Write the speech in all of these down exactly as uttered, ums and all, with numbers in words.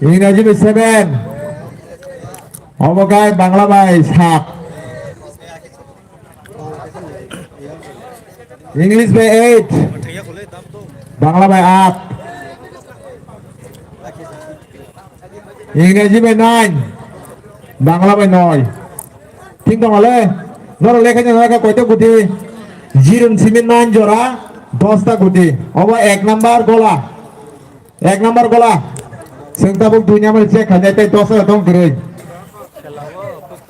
Ingreji bai seven. Obo khe Bangla bai sat. English bai eight. Bangla bai aat. Ingreji bai nine. Bangla bai noi. Thik tong le. Norok lekha jora khe koita guti? Zero ni simi nine jora, dosta guti. Obo ek number gola. Ek number gola. Chwng tabuk dui number check khainai tei dos hajar tong kwrwi.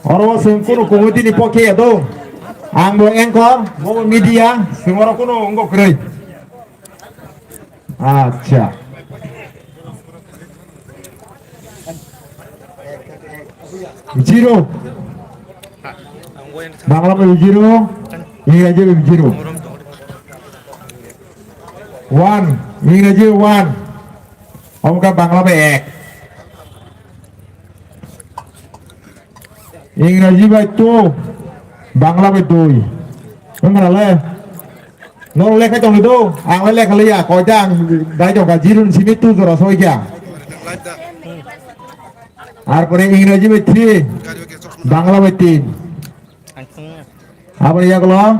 Oro chwng kunu committee ni pokhe ya do. Ang bo anchor, bo bo media, chwng oro kunu wngbo kwrwi. Acha. Zero. Bangla bai zero, Ingreji bai zero. One, Ingreji one. Omo khe Bangla bai ek. Ingreji bai two, Bangla bai dui. Wngkha le? Norok lekha tongwi do, ang le lekha liya, koita ang dai tongkha, zero ni simi two jora soi kha. Ar pore Ingreji bai three, Bangla bai tin. Aboni yagulo.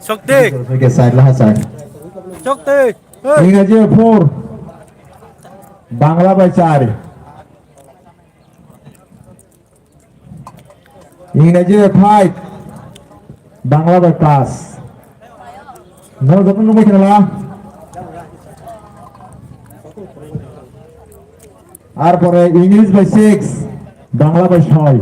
Sokti. Oke, side lah, side. Sokti. Hey. Ingreji four. Bangla bai char. Ingreji bai five. Bangla bai pas. No, joto nungwi khenala. Ar pore English bai six. Bangla bai soi.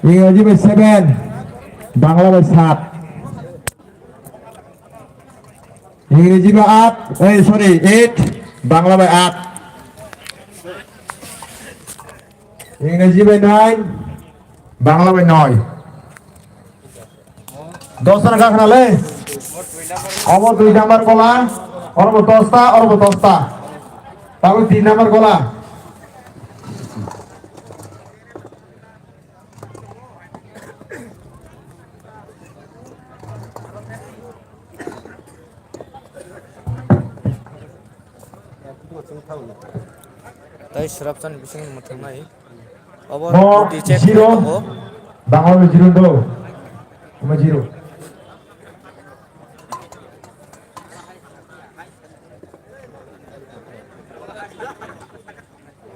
Ingreji bai seven, Bangla bai sat. Ingreji bai aat, eh, sorry, eight, Bangla bai aat. Ingreji bai nine, Bangla bai noi. Dos jona kha khna le. Obo dui number gola, oro bo dosta, oro bo dosta. Tabuk tin number gola. Tai srapchan bising mwthang nai. Obo Mo duty check zero. Tongo. Bangla zero do. Mo zero.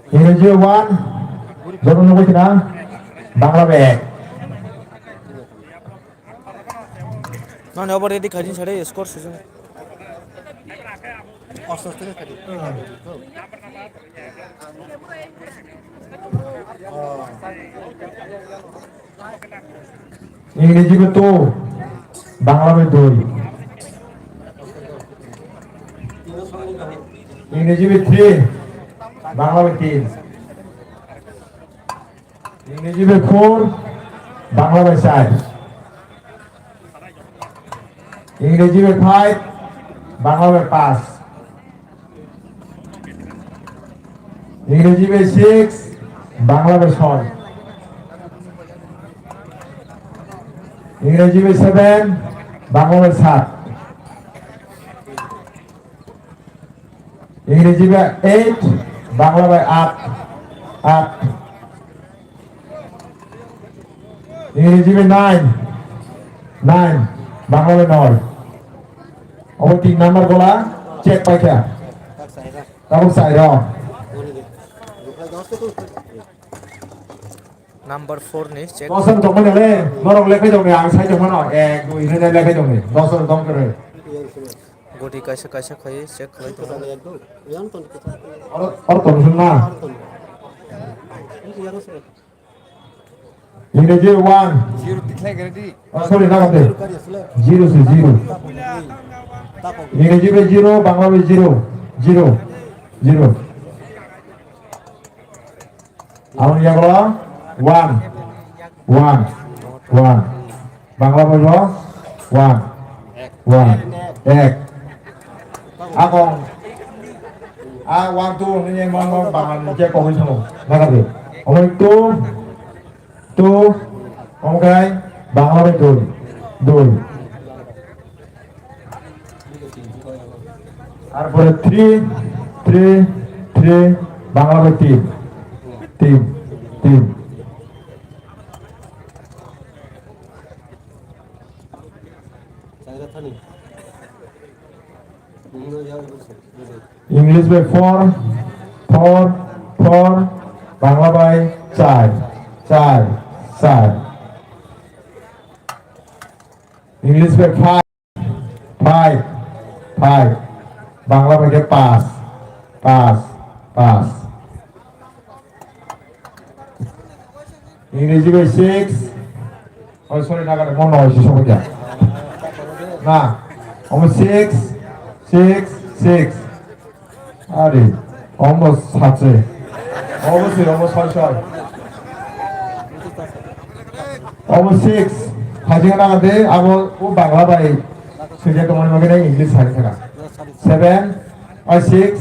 Ingreji one, joto nugwi khna, Bangla bai ek. Nani obo ready khaidi sare score sujung. Ingreji bai two, Bangla bai dui. Ingreji bai three, Bangla bai tin. Ingreji bai four, Bangla bai char. Ingreji bai five, Bangla bai pas. Ingreji bai six, Bangla bai soi. Ingreji bai seven, Bangla bai sat. Ingreji bai eight, Bangla bai aat, aat. Ingreji bai nine, nine, Bangla bai noi. Obo tin number gola, check paikha. Tabuk sai rw. Number four ni check. Dos jon tongmani le, norok lekhai tongni, ang sai tongmano, ek, dui, hwnwi lekhai tongni, dos jon tong kwrwi. Goti kaisa kaisa khai check khlai tongo. Oro, oro tong sung na. Ingreji one. Zero tikhlai gari di. Oh, sorry, na kate. Zero se zero. Ingreji bai zero, Bangla bai zero. Zero. Zero. Aboni yagulo one, one, one. Bangla bai bo one, one, ek. Akong, a one, two hwnwi mano Bangla ni je kogwi sano. Nagadi. Omo two, two, Omo khe Bangla bai dui, dui. Arpore three, three, three, Bangla bai tin, tin, tin. English bai four, four, four, Bangla bai char, char, char. English bai five, five, five, Bangla bai khe paanch, paanch, paanch. English bai six. Oh, sorry, Naga, mo noi si sobo ja. Na, omo six, six, six. Are, omo saat se. Omo se, omo soi, soi. Omo six. Hajing Naga de, abo o Bangla bai. Sujak tomar mage English hari thaka. Seven. Oi six,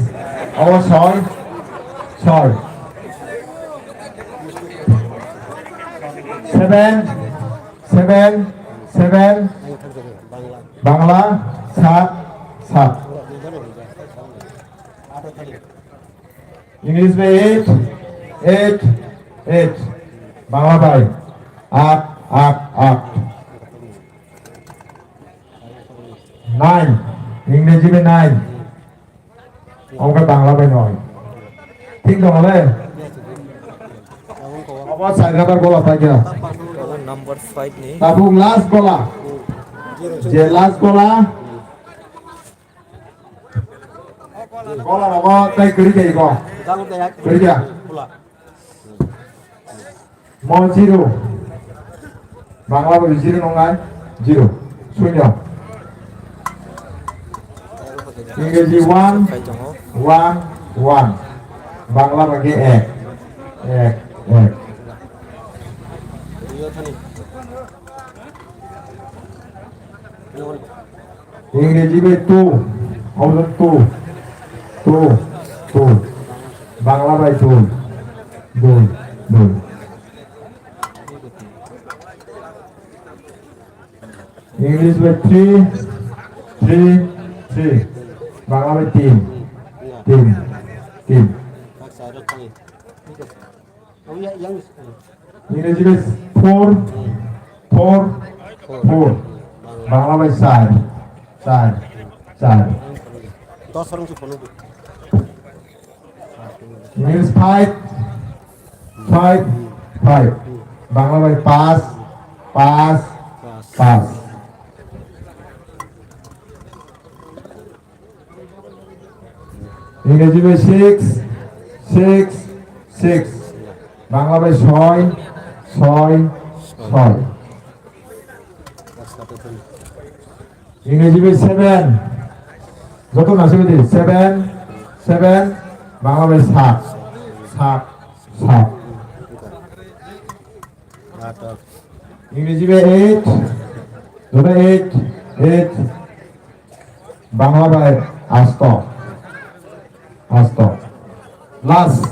obo soi, soi. Seven, seven, seven. Bangla, saat, saat. English bai eight, eight, eight. Bangla bai aat, aat, aat. Nine, English bai nine. Omo khe Bangla bai noi. Thik dong le? Obo char number gola paikha. Number five ni. Tabuk last gola. Je last gola. Gola rogo tai kwrwi khe go. Kwrwi khe. Mo zero. Bangla bai zero nongnai? Zero. Shunyo. Ingreji one, one, one. Bangla bai khe ek, ek, ek. Ingreji bai two, obo two, two, two. Bangla bai dui, dui, dui. English bai three, three, three. Bangla bai tin, tin, tin. Ingreji bai four, four, four. Bangla bai char, char, char. English five, five, five. Bangla bai paanch, paanch, paanch. Ingreji bai six, six, six. Bangla bai soi, soi, soi. Ingreji bai seven. Joto na sebe di, seven, seven. Bangla bai saat, saat, saat. Ingreji bai eight, joto eight, eight. Bangla bai asto. Asto. Last.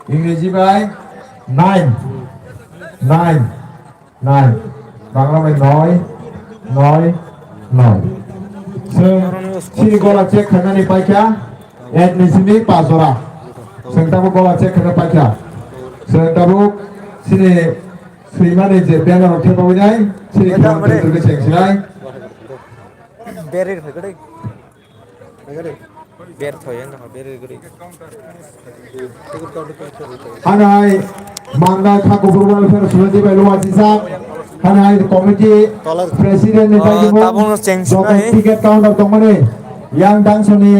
Ingreji bai nine. Nine. Nine. Bangla bai noi. Noi. Noi. Chwng chini gola check khainani paikha. Ek ni simi pas jora. Chwng tabuk gola check khaina paikha. Chwng tabuk chini swimani je banner rok thepawi nai. Chini khwlwng chwng sinai. Berir phai kwrwi. Ber thoi ang kha, berir kwrwi. Hanai, Mandai Thakur Welfare Society bai luwa sisa. Hanai committee president ni tagi mo. Tabung cheng sinai. Ticket counter tongmani. Yang dangsoni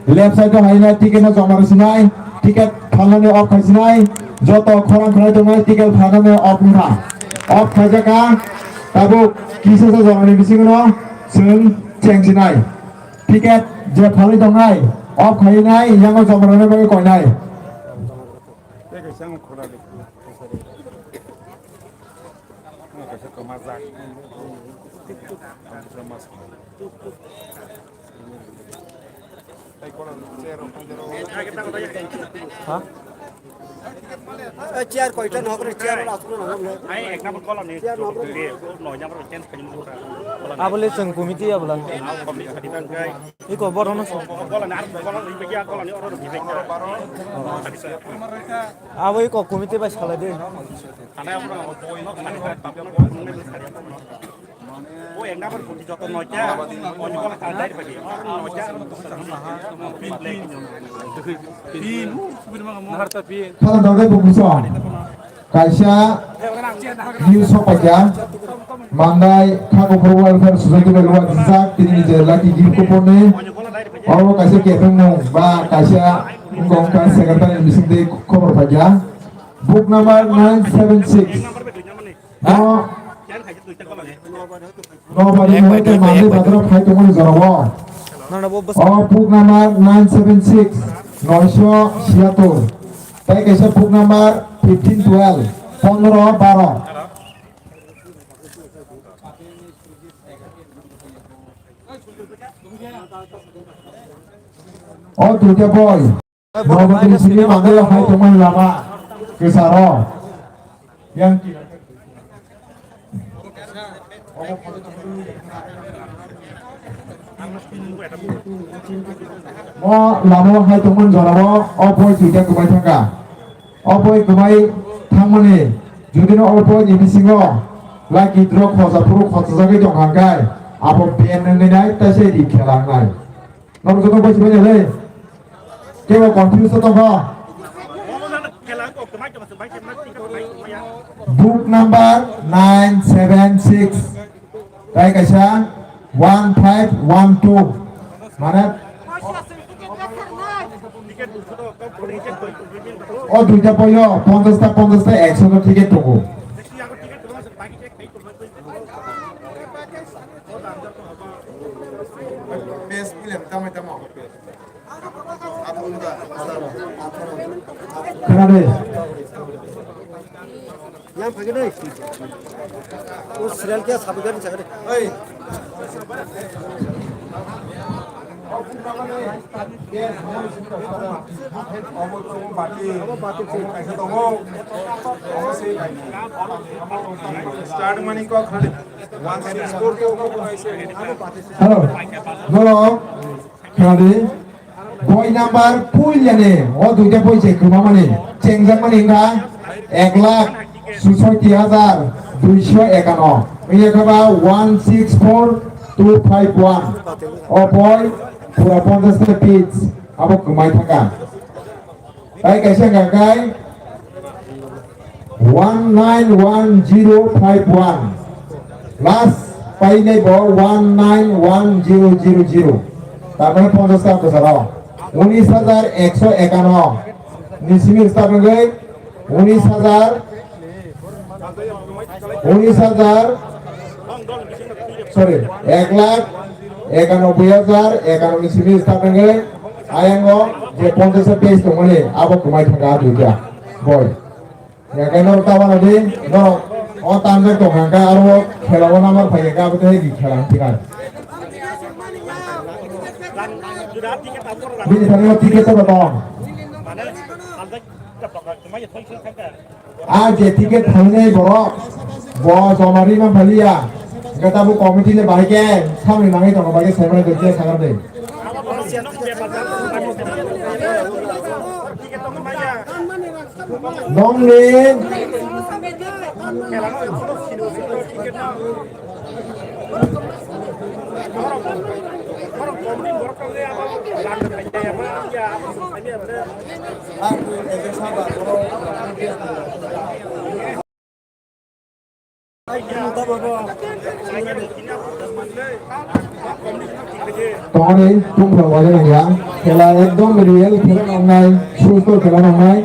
left side o haina ticket no joma sinai. Ticket phalnani off khai sinai. Joto khorang khlai tongnai ticket phalnani off wngkha. Off khaijaka. Tabuk kisa sa joma ni bisingo no chwng cheng sinai. Ticket je phalwi tongnai, off khainai, yango joma rwna bagwi koinai. Ha? Eh, chair koita nok re, chair wala asukno nangam le. Ai, ek number column ni, chair nok re. Noi number change khaini mo. Abole chwng committee abola. Committee khaini tang kai. Iko bor hono. Column ni ar column ni biya column ni oro ni biya. Abo iko committee bai salai de. Thana abo no. O ek number koti joto noita, o ni kola kandai pagi. Noita. Phano dangdai bo busa. Kaisa news sokpaikha. Mandai Khakophuru Welfare Society bai luwa jijak tini je lucky gift coupon ni. Oro kaisa kepeng mung ba kaisa wngkha wngkha secretary ni bisingtwi khobor paikha. Book number nine seven six. Ha? Nobody no te mande badra phai tongmani jorao. O book number nine seven six, noisho siyatur. Tai kaisa book number fifteen twelve, pondro baro. O duita boi. Nobody sini mande hai tongmani lama. Kesaro. Yang mo lama hai tongmani jorao o boi duita kwbai thangkha. O boi kwbai thangmani judino o boi ni bisingo lucky draw khosa phuru khosa jagwi tongkha hwnkhe abo ban wngwi nai ta se ri khela wngnai. Norok joto bai sibai le. Kebo confuse tongkha. Book number nine seven six. Tai kaisa one five one two. Mane o duita boyo ponchash ta ponchash ta ekso ta ticket tongo. Best film tamo tamo. Khwnadi. Yang pakai deh. O serial kya sabi gani chakre. Oi. Start money ko khali. One six four ko ko kaise. Hello. Hello. Khadi. Boi number puilani o duita boi se kwmamani chengjakmani wngkha ek lakh susoiti hajar duiso ekano. Wngya khe ba one six four two five one. O boi pura ponchash ta page abo kwmai thangkha. Tai kaisa wngkha kai one nine one zero five one. Last painai bo one nine one zero zero zero. Tamani ponchash ta bwsarok. Unis hajar ekso ekano. Ni simi start wngwi unis hajar, unis hajar, sorry, ek lakh ekanoboi hajar ekano ni simi start wngwi ayango je ponchash ta page tongmani abo kwmai thangkha duita boi. Yakai norok ta wana di, norok o tanjak tong hangka aro khela o namar phai ka abo tei di khela hangka. Bini thani o ticket to tong. A je ticket thainai borok bo joma ri man phaliya. Gata bo committee le bahai ke samni nangwi tongo bahai ke sai mani doi tiya sagar de. Nongni. Tongani tungphra waja nangya. Khela ekdom real khela nangnai, susto khela nangnai.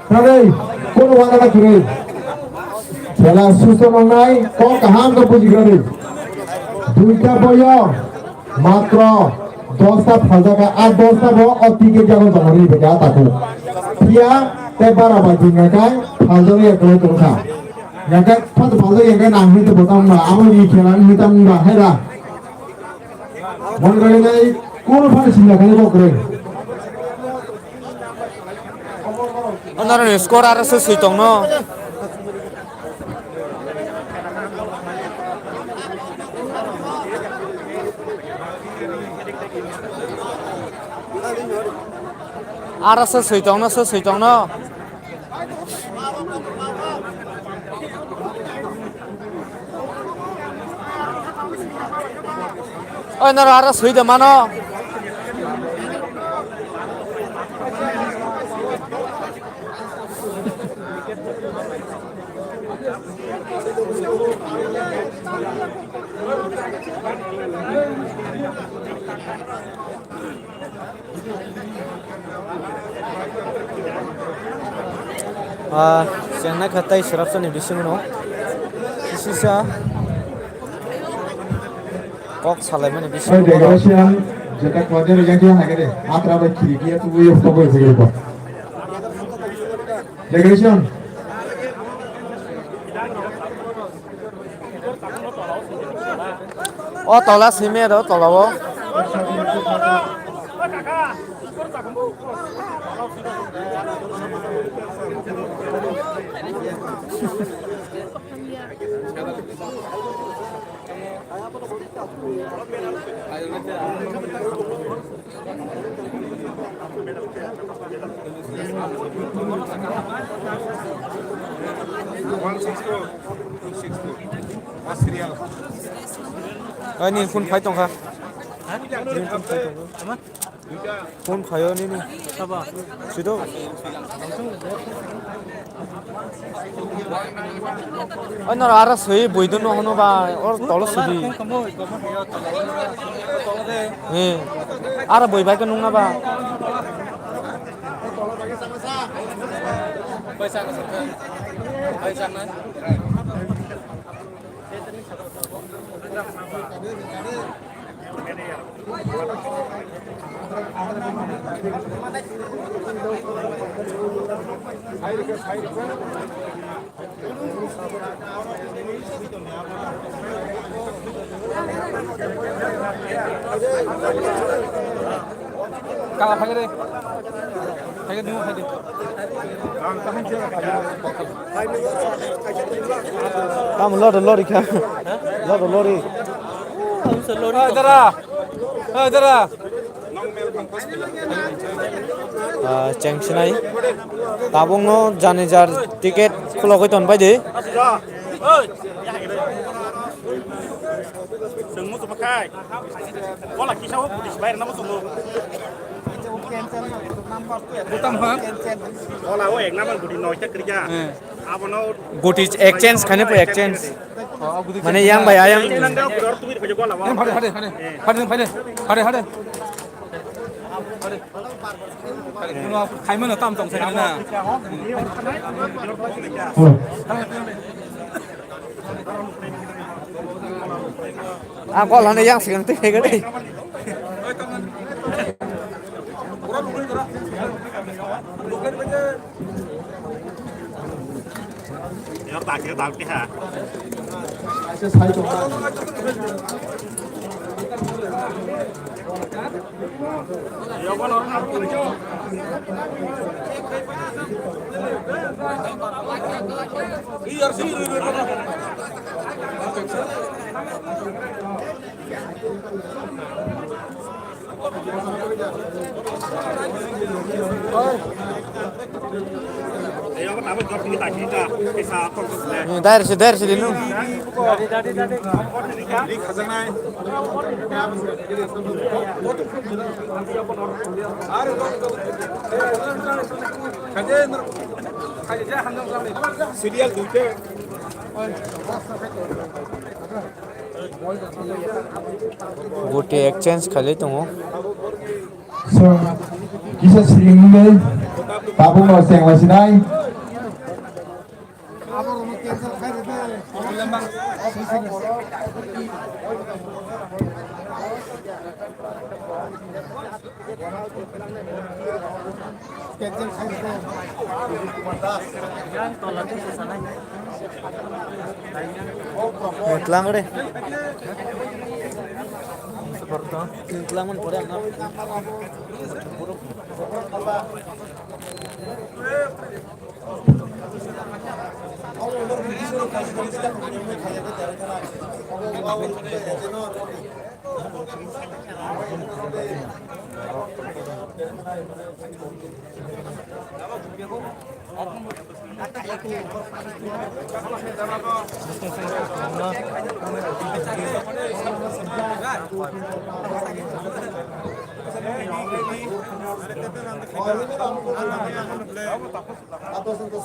Kwrwi, kono wangkha kwrwi. Khela susto nangnai, kok kaham khe buji kwrwi. Duita boyo matro dosta phaljaka, a dosta bo o ticket jago joma ri beka taku. Phiya tei bara bai din hingkha khe phaljak ya kwlai tong kha. Hingkha khe phato phaljak ya khe nang hinwi tongbo tamo ba abo ni khela hinwi tamo ba hai da. Mon gari nai kono phano sinna khe kok kwrwi. O norokni score aro se swi tongno. Aro se swi tongno, se swi tongno. Oi, norok aro swi de mano. Ah, chengnai kha tei swrapsani bisingo no kisisa kok salaimani bisingo bono. Decoration jeta kode rejang khe hagede atra bai khiri khe tu yo to boi khiri ko. Decoration. O tola simi aro tola o. Ani phone phai tongkha. Phone phaio nini. Sabo. Sido. Ano aro soi boi dono hono ba or tolo sidi. He. Aro boi bai ko nungna ba. Kala phai de. Phai de, phai de. Tamo lori, lori kha. Lori, lori. Hey, dara. Hey, dara. Ah, chengsinai. Tabukno jani jar ticket khulogwi tonpai di. Chwng muchungma khai. Bola kisa o police bai rwna muchungo. Bola o ek number gudi noita kwrwikha. Abono gudi exchange khaina po exchange. Mane yang bai ayang. Phade, phade, phade. Phade, phade. Phade, phade. Phade. Khaimano tam tong sakna. Ang kol hane yang sigang twi khe gade. Yo tak yo tak ha. Dai risi, dai risi dinu. Serial duita. Goti exchange khalai tongo. So, kisa siling le, tabuk no seng la sinai. Tlang re. Tlang man pore ang.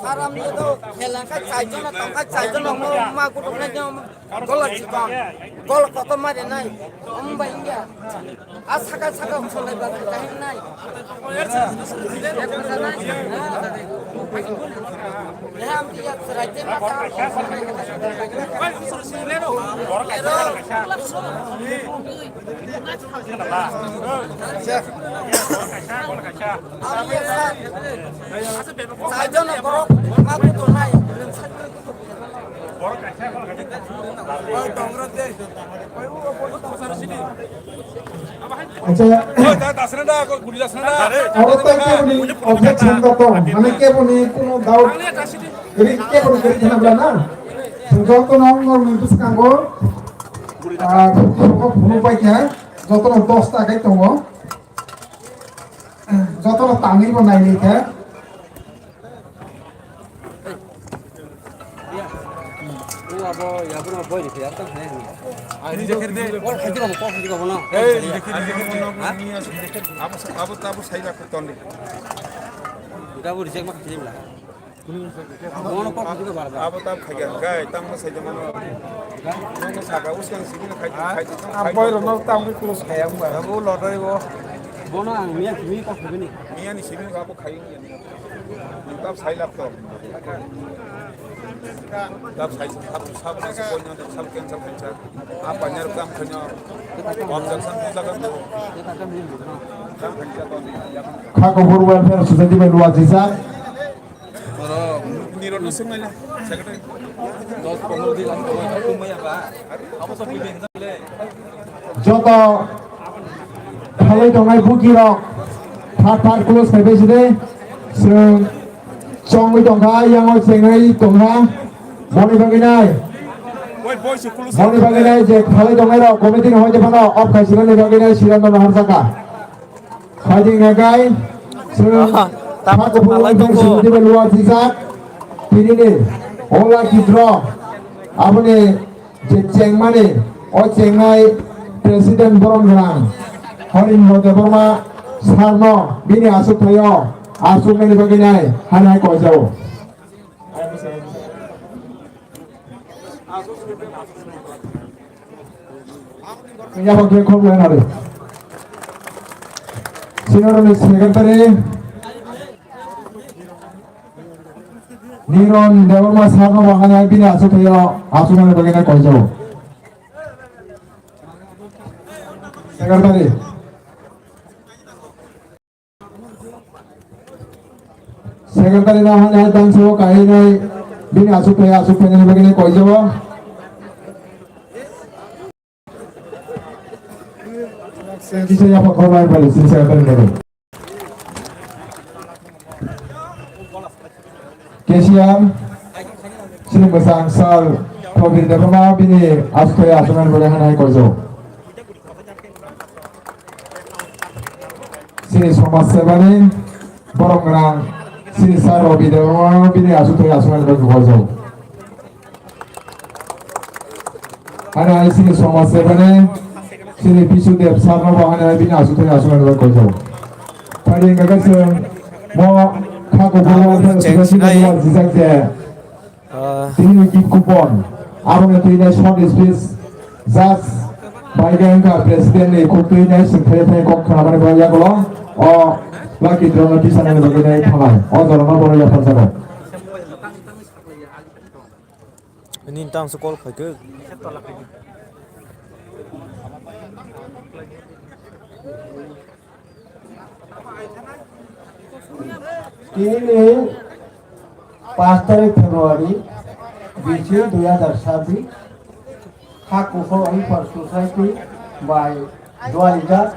Sir, amni to khela kha chaijon na tong kha chaijon na mo ma kutuk na jom gol chikon gol koto mare nai om ba india a saka saka usulai ba kahin nai. Acha, oro tai keboni objection da tong, mane keboni kuno doubt, keboni keboni khana bla na. Joto no ngor ni bwskango, ah, phunuk pai kha, joto no dos ta kai tongo. Joto no tangwi bo nai nai kha. Abo, abo, abo, no, boy, ya, tang, hai, hai. Abo, abo, abo, sai la, ton di. Abo, reject ma, khajim la. Abo, no, kok, khajim, bar, bar. Abo, tam, khajim, gai, tam, sai, jama, no. No, no, saka, uskang, sigi, na, khajim, khajim, tam, khajim. Boy, no, tam, close, khaya, bar. Abo, lottery, bo. Bono, ang, miya, simi, kok, khajim, ni. Miya, ni, simi, abo, khajim, ni. Tap sai lap to. Tap sai sab sab na se koi na sab cancel khaisa. Apa nyar kam khanya. Objection tu jaga tu. Kam khanya to ni. Kha Kubur Welfare Society bai luwa jisa. Niro no sung na secretary. Dos pondro din ang ko kumaya ba. Abo sa pili na le. Joto phalwi tongnai bukirok thar thar close khai bai sidi. Chwng chongwi tongkha, yango chengnai tongkha. Boni bagwi nai, boni bagwi nai je phalwi tongnai rok committee ni hoite phano off khai sinani bagwi nai sirano naharjaka. Khaiding nagai, chwng ah, tamo kha kuphur phalai tongo. Sidi bai luwa jijak. Tinini ola kidro aboni je chengmani, o chengnai President Borom Gwnang Horindro Debbarma Sarno bini achukthai-o achuknani bagwi nai hai hai koijao. Yang bakal kau bulan hari. Senior ni secretary. Niron Debbarma Sarno bahai bini achukthai-o achuknani bagwi nai koijao. Secretary. Secretary no hwnwi hai tang seo kainai bini achukthai achukthai nini bagwi nai koijao. Kisa yapha khornai pai si secretary no. Cashier, sini bwsang sal Probir Debbarma bini achukthai achuknani bagwi hwnwi hai koijao. Sini somaj sebani borok gwnang sini sir Robi Debbarma bini achukthai achuknani bagwi koijao. Ani hai sini somaj sebani sini Bisu Deb sir no bo ani hai bini achukthai achuknani bagwi koijao. Phai hwnkhe chwng mo kha kuphur o khe sini jijak je. Ah. Tini gift coupon, aboni twi nai short speech, just bai khe wngkha president ni khuk twi nai swngthai thai kok khnamani bagwi yagulo o lucky draw no tisanani bagwi nai thanai o jorano borok yaphar jago. Nini tang se call khaikhe. Tini ni paanch tarik February, bisi dui hajar sabbish, Kha Kuphur Welfare Society bai duarijak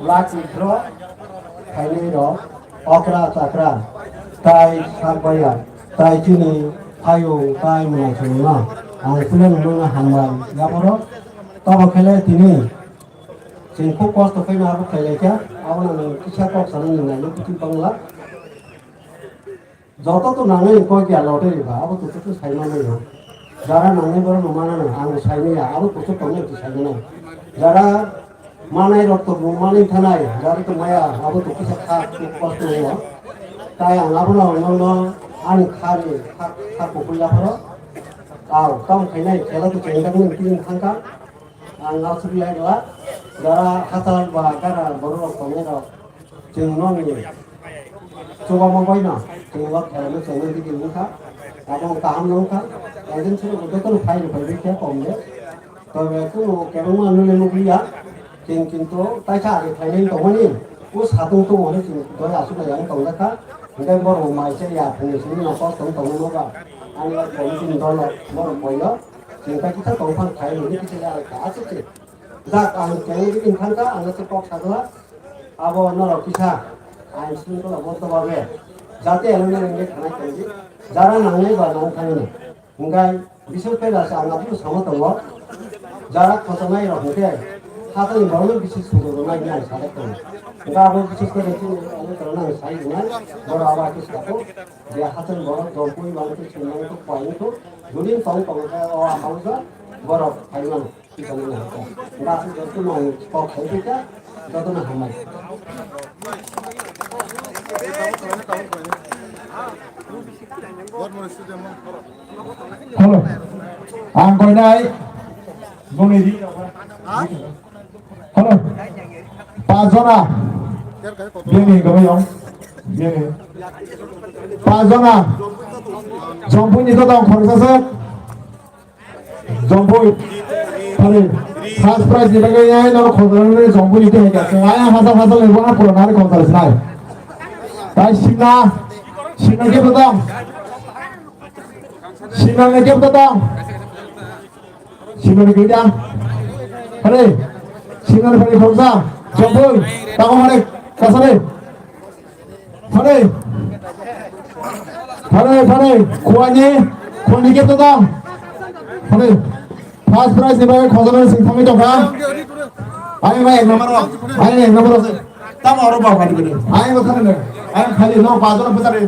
lucky draw khainai rok okra chakra tai sakbaya tai chini phayung tai mwnaisongno ang kule nungno hambai yapharo. Tamo khe le tini chwng khub kosto khe no abo khlai lai kha, abono nwng kisa kok sanani nai nw kuchuk bangla. Joto to nangnai kok ya lottery ba, abo to to sai manai no. Jara nangnai borok no mana nang, ang sai maya, abo to to tongnai to sai manai. Jara manai rok to bo manai thanai, jara to maya, abo to kisa kha kosto no. Tai ang abono nongno ani kha ni kha, kha kuphur yapharo. Tao, tamo khainai, khela to chengdak ni tin thangka. Ang aswk lai gla, jara hachal ba gara borok rok tongnai rok. Chwng nokni chubama baino chwng o khelai no chengwi bidi wngkha. Abo kaham no wngkha. Agent sini bo jotono phai rw phai rw khe kom de. Tobe kuno kebengma nule nukliya. Chwng kintu taisa age khlainai tongmani. O satung tongmani chwng doi aswk lai ang tongjakha. Hingke borok mai se ya phungni simi no kok tong tongmani ba. Ani committee ni dolo borok boyo. Chwng ta kisa tong phang khai nini kisa ya kha aswk se. Jak ang chengwi bidi thangkha ang se kok sagla. Abo norok kisa ain sungkula boddo babe jate eleng eleng de khanai tongdi. Jara nangnai ba nang thangno. Hingkai bises khe jasa ang aphuru sama tongo. Jara khotonai rok hingke hatani borokno bises sugo rwnai hinwi ang sajak tongo. Hingke abo bises khe chini eleng eleng ang sai rwnai. Borok abo khe sako je hatani borok jompui bangkhe sumnai to painai to judin tong tongkhe o ang borok phai mano. Hello. Ang koinai. Boni di. Hello. Pajona. Bini gabay yong. Bini. Pajona. Jompui ni to tong khoroksa se. Jompui. Thani. First prize ni bagwi ai no khoroksa ni jompui ni to hekya. Ai hasal hasal ni bona pura nari khoroksa nai. Tai sina. Sina ke to tong. Sina ne ke to tong. Sinoni kiri ang. Hare. Sinoni pari khoroksa. Jompui. Tamo hare. Kasare. Hare. Hare, hare. Khuani. Khuani ke to tong. Hare. First prize ni bagwi khoroksa sing thangwi tongkha. Ayang ek number o. Ayang ek number o. Tamo oro ba khani kiri. Ayang khani ne. Ayang khali no pajona pajare.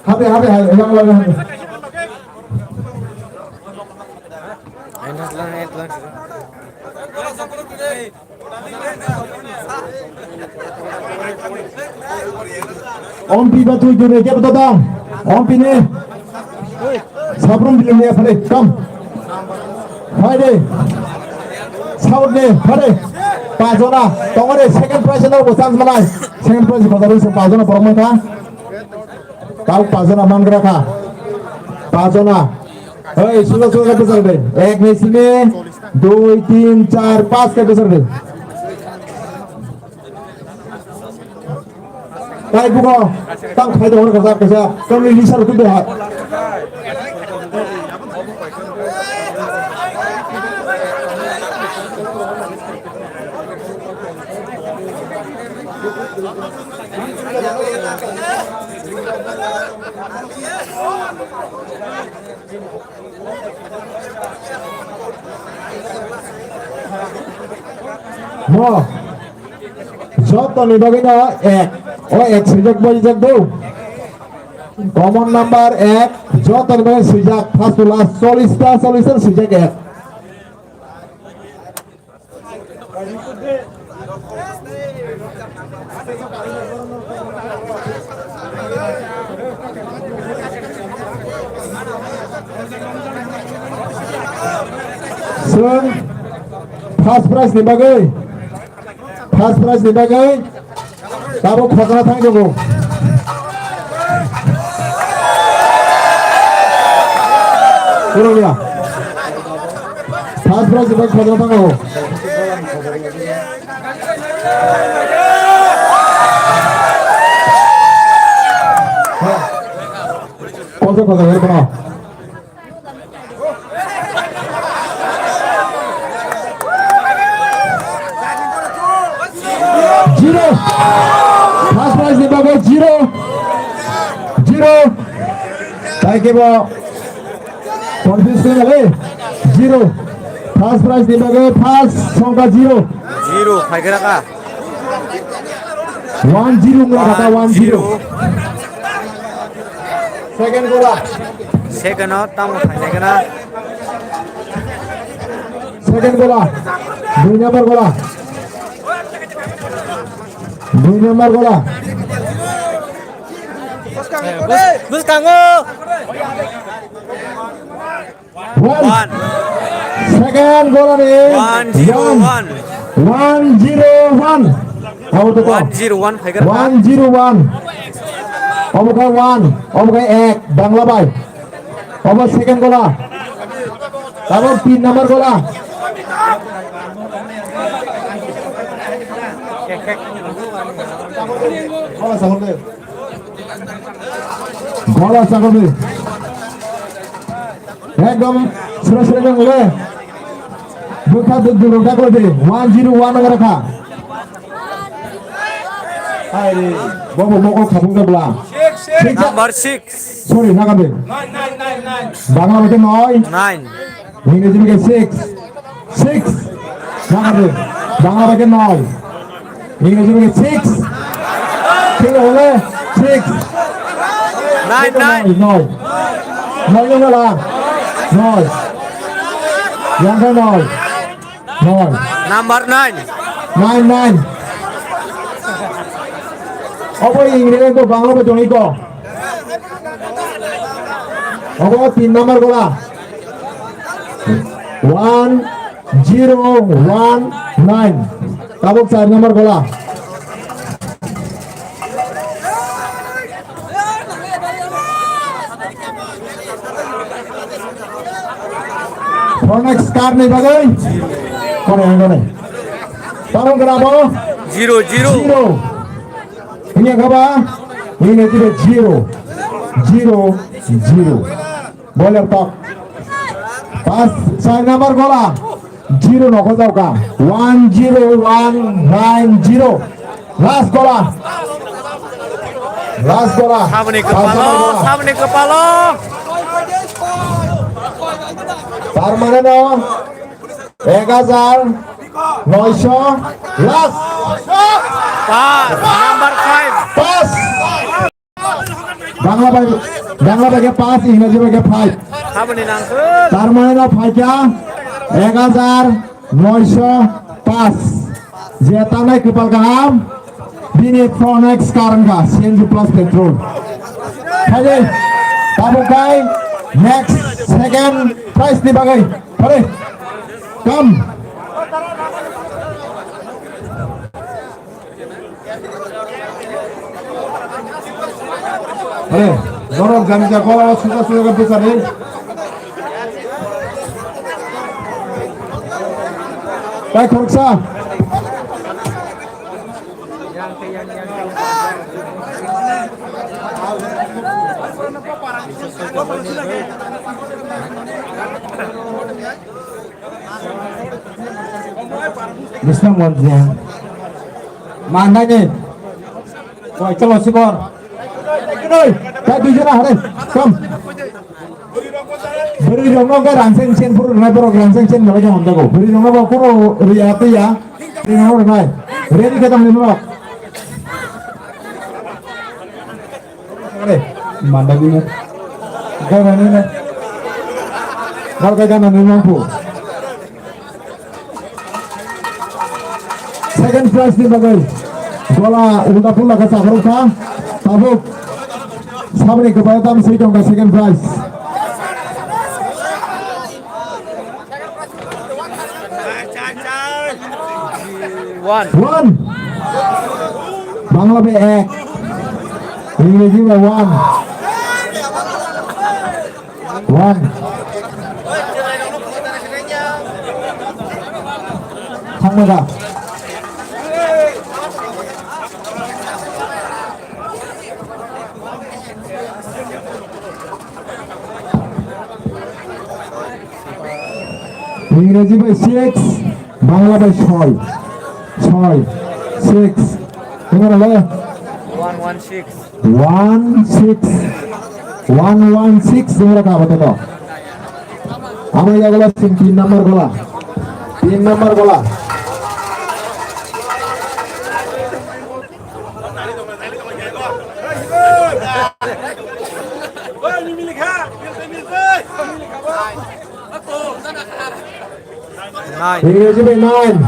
Habe, habe, habe, yang lagi habe. Ompi ba tui jone ke bata dong. Ompi ne. Sabrum bilang ya phale kam. Phai de. South ne phale. Pajona. Tongore second prize no bo chance manai. Second prize ko dari se pajona borok mangkha. Kau pajona mangra kha. Pajona. Hei, sudah sudah besar de. Ek ni sini, dui, tin, char, pas ke besar de. Tai buko, tang khai dong ka sa ka sa, kami lisar tu beha. Mo, joto ni bagwi no ek, o ek swijak bai jak do. Common number ek, joto ni bagwi swijak, first to last, chollish ta, chollish ta swijak ek. Chwng first prize ni bagwi, first prize ni bagwi Tabuk khajana thang tongo. Kurang ya. First prize bai khajna thango. Kosa kosa ya kono. Zero. First prize ni bagwi zero. Zero. Tai kebo confuse khe nale. Zero. First prize ni bagwi first songkha zero. Zero, phaikhe raka. One zero wngkha kha, one zero. Second gola. Second o tamo phainai gana. Second gola. Dui number gola. Dui number gola. Bus-, bwskango. One. One. Second goal ani. One zero one. One zero one. How to go? One zero one, phaikar. One zero one. Obo khe one. Obo khe ek. Bangla bai. Obo second gola. Abo tin number gola. Gola sakol de. Gola sakol de. Ekdom sura sura jang le. Bukha duk duk rok daklo de. One zero one nang rakha. Hai re. Bobo mokol khapung de bla. Six, six. Number six. Sorry, naga de. Nine, nine, nine, nine. Bangla bai khe noi. Nine. Ingreji bai khe six. Six. Naga de. Bangla bai khe noi. Ingreji bai khe six. Thik hole six. Nine, nine. Noi, noi. Noi wngkha la. Noi. Yang khe noi. Noi. Number nine. Nine, nine. Obo Ingreji ko Bangla bai tong iko. Obo tin number gola. One zero one nine. Tabuk char number gola. Pronex car ni bagwi. Kore ang kore. Tabuk grabo. Zero, zero. Zero. Ini kaba. Ini tidak zero. Zero, zero. Boiler tok. Pas, char number gola. Zero no khojak kha. One zero one nine zero. Last gola. Last gola. Saboni kepalo, saboni kepalo. Tar mane no. Ek hajar noisho. Last. Pas, number five. Pas. Bangla bai, Bangla bai khe pas, Ingreji bai khe five. Haboni nangkuk. Tar mane no phaikha ek hajar noisho pas. Je tanai kwpal kaham, bini Pronex car wngkha, C N G plus petrol. Phaidi, tabuk khai next second prize ni bagwi. Phaidi, come. Are, norok jani ja gola o suja suja khe bwchani. Tai khoroksa. Bisna Monjia. Mandani. Oi, chalo, sikor. Oi, ta dui jona hare. Kom. Bwrwi rokno khe rangseng chen phuru rwnai borok rangseng chen belai khe hamjago. Bwrwi rokno bo kuro riya twiya. Bwrwi rokno rwnai. Ready khe tong ni norok. Are, manda gini. Gana ni na. Gana ni mampu. Second prize ni bagwi gola ulta pulla khe chakhorok kha. Tabuk saboni kwbai tam swi tong kha second prize. One. One. Bangla bai ek. Ingreji bai one. One. Thangma da. Ingreji bai six, Bangla bai soi. Soi, six. Enggana le? One one six. One six. One one six jora ka bata to. Amo ya gola sin tin number gola. Tin number gola. Nine. Ingreji bai nine.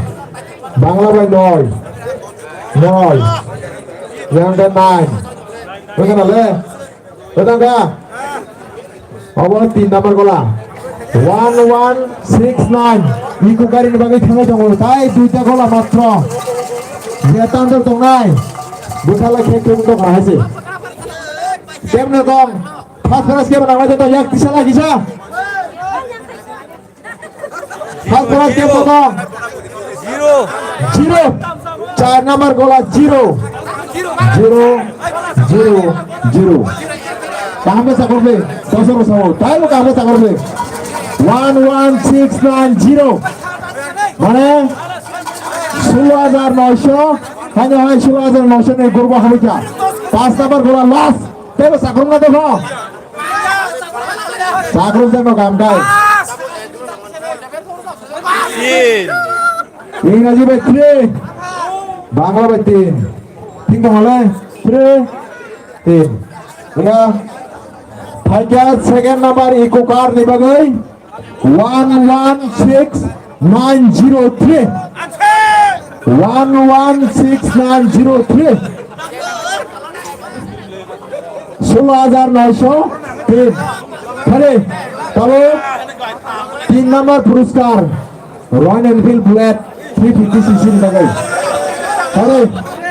Bangla bai noi. Noi. Yang bai nine. Enggana le? Enggana. Obo tin number gola. One one six nine. Iko gari ni bagwi thangwi tongo. Tai duita gola matro. Je tanjak tongnai. Bwthala khe khe wngkha hai se. Kemno tong. First prize kebo nangnai to yak tisa lagi sa. First prize kebo to. Zero. Zero. Char number gola zero. Zero, zero, zero. Kaham khe sakhor khe, dosor sao. Tai bo kaham khe sakhor khe. One one six nine zero. Mane, sullo hajar noisho. Haino hai sullo hajar noisho ni gurbo habikha. Pas number gola last. Tebo sakhor na dekho. Sakhor jano kaham khai. Tin. Ingreji bai three, Bangla bai tin. Tin ko hale three, tin. Ina phaikha second number iko car ni bagwi one one six nine zero three. One one six nine zero three. Sullo hajar noisho tin. Khare, tabo tin number puruskar. Royal Enfield Bullet three fifty C C ni bagwi. Khare,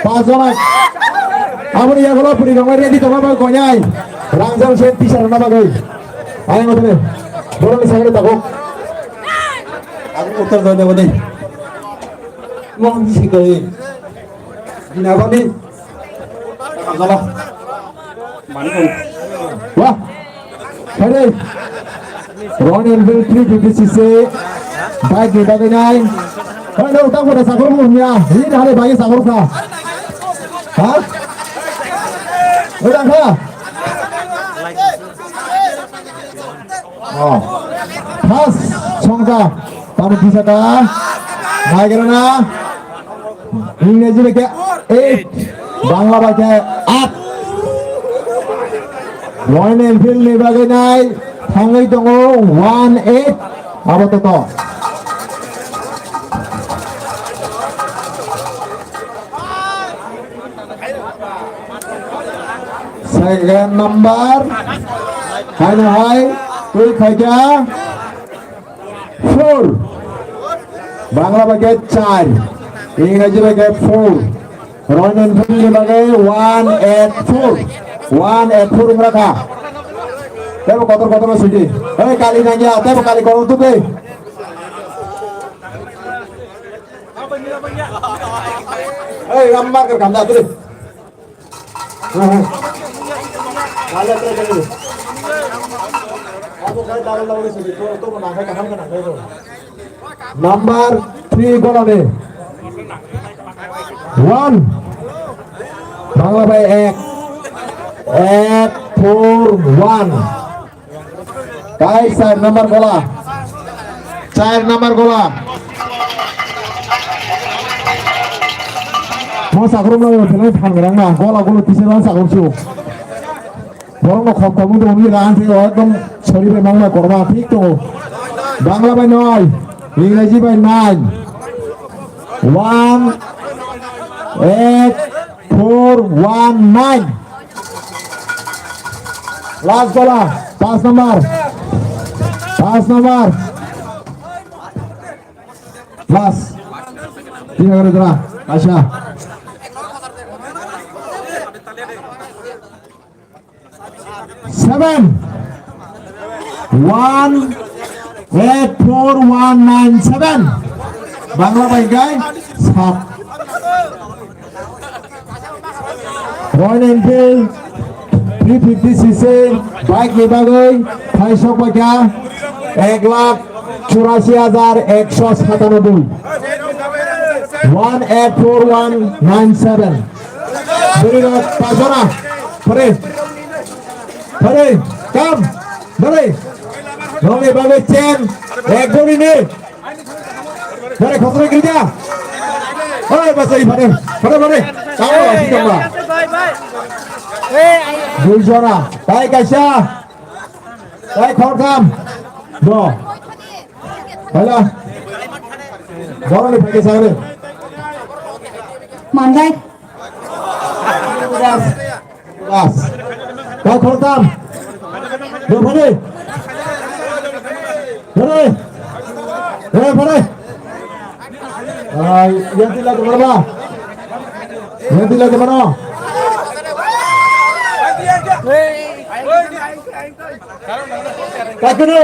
pas jona. Aboni yagulo puri rong ready tongma bagwi koinai. Rangjak se tisar na bagwi. Ayang otene. Boroni sagre tago. Aku utar jana bade. Mohon sikoi. Dinabani. Wah. Hare. Royal Enfield three fifty C C. Bike ni bagwi nai. Hei, no, tak pada sakur mu ya. Ini dah ada bagi sakur ka. Ha? Udah ka? Oh. First songkha. Tamo kisa ka? Naigrana. Ingreji bai khe eight. Bangla bai khe eight. Royal Enfield ni bagwi nai thangwi tongo one eight. Abo to to. Second number. Haino hai twi khaikha. Four. Bangla bai khe char. Ingreji bai khe four. Royal Enfield ni bagwi one eight four. One eight four wngkha. Tebo kotor kotor sidi. Hei kali nangya, tebo kali kotor tu dei. Hei, rambar kar kamda tu dei. Number three golani. One. Bangla bai ek. Ek four one. Tai char number gola. Char number gola. Mo sakrom na belai phan grang na. Gola golo tise lan sakrom su. Borok no khop khop wngwi rang thwi o ekdom sori bai mangma korma thik tongo. Bangla bai noi, Ingreji bai nine. One eight four one nine. Last gola, pas number. Pas number. Last. Tin hajar jora. Acha. Seven. One eight four one nine seven. Bangla bai gai sat. Royal Enfield three fifty C C bike ni bagwi thaisok bai kha ek lakh churasi hajar ekso satanoboi. One eight four one nine seven. Bwrwi rok pajora. Pare. Pare. Kam. Pare. Nongni bagwi chen. Ek gori ni. Pare khosro giri ja. Oi, basa i pare. Pare, pare. Kam lo, asi tongma. Dui jora. Tai kaisa. Tai khortham. Do. Hala. Boroni phai khe sagre. Mandai. Ras. Ras. Kau khortam. Dua phani. Phani. Phani, phani. Ai, yang tidak kemana? Yang tidak kemana? Taikunu.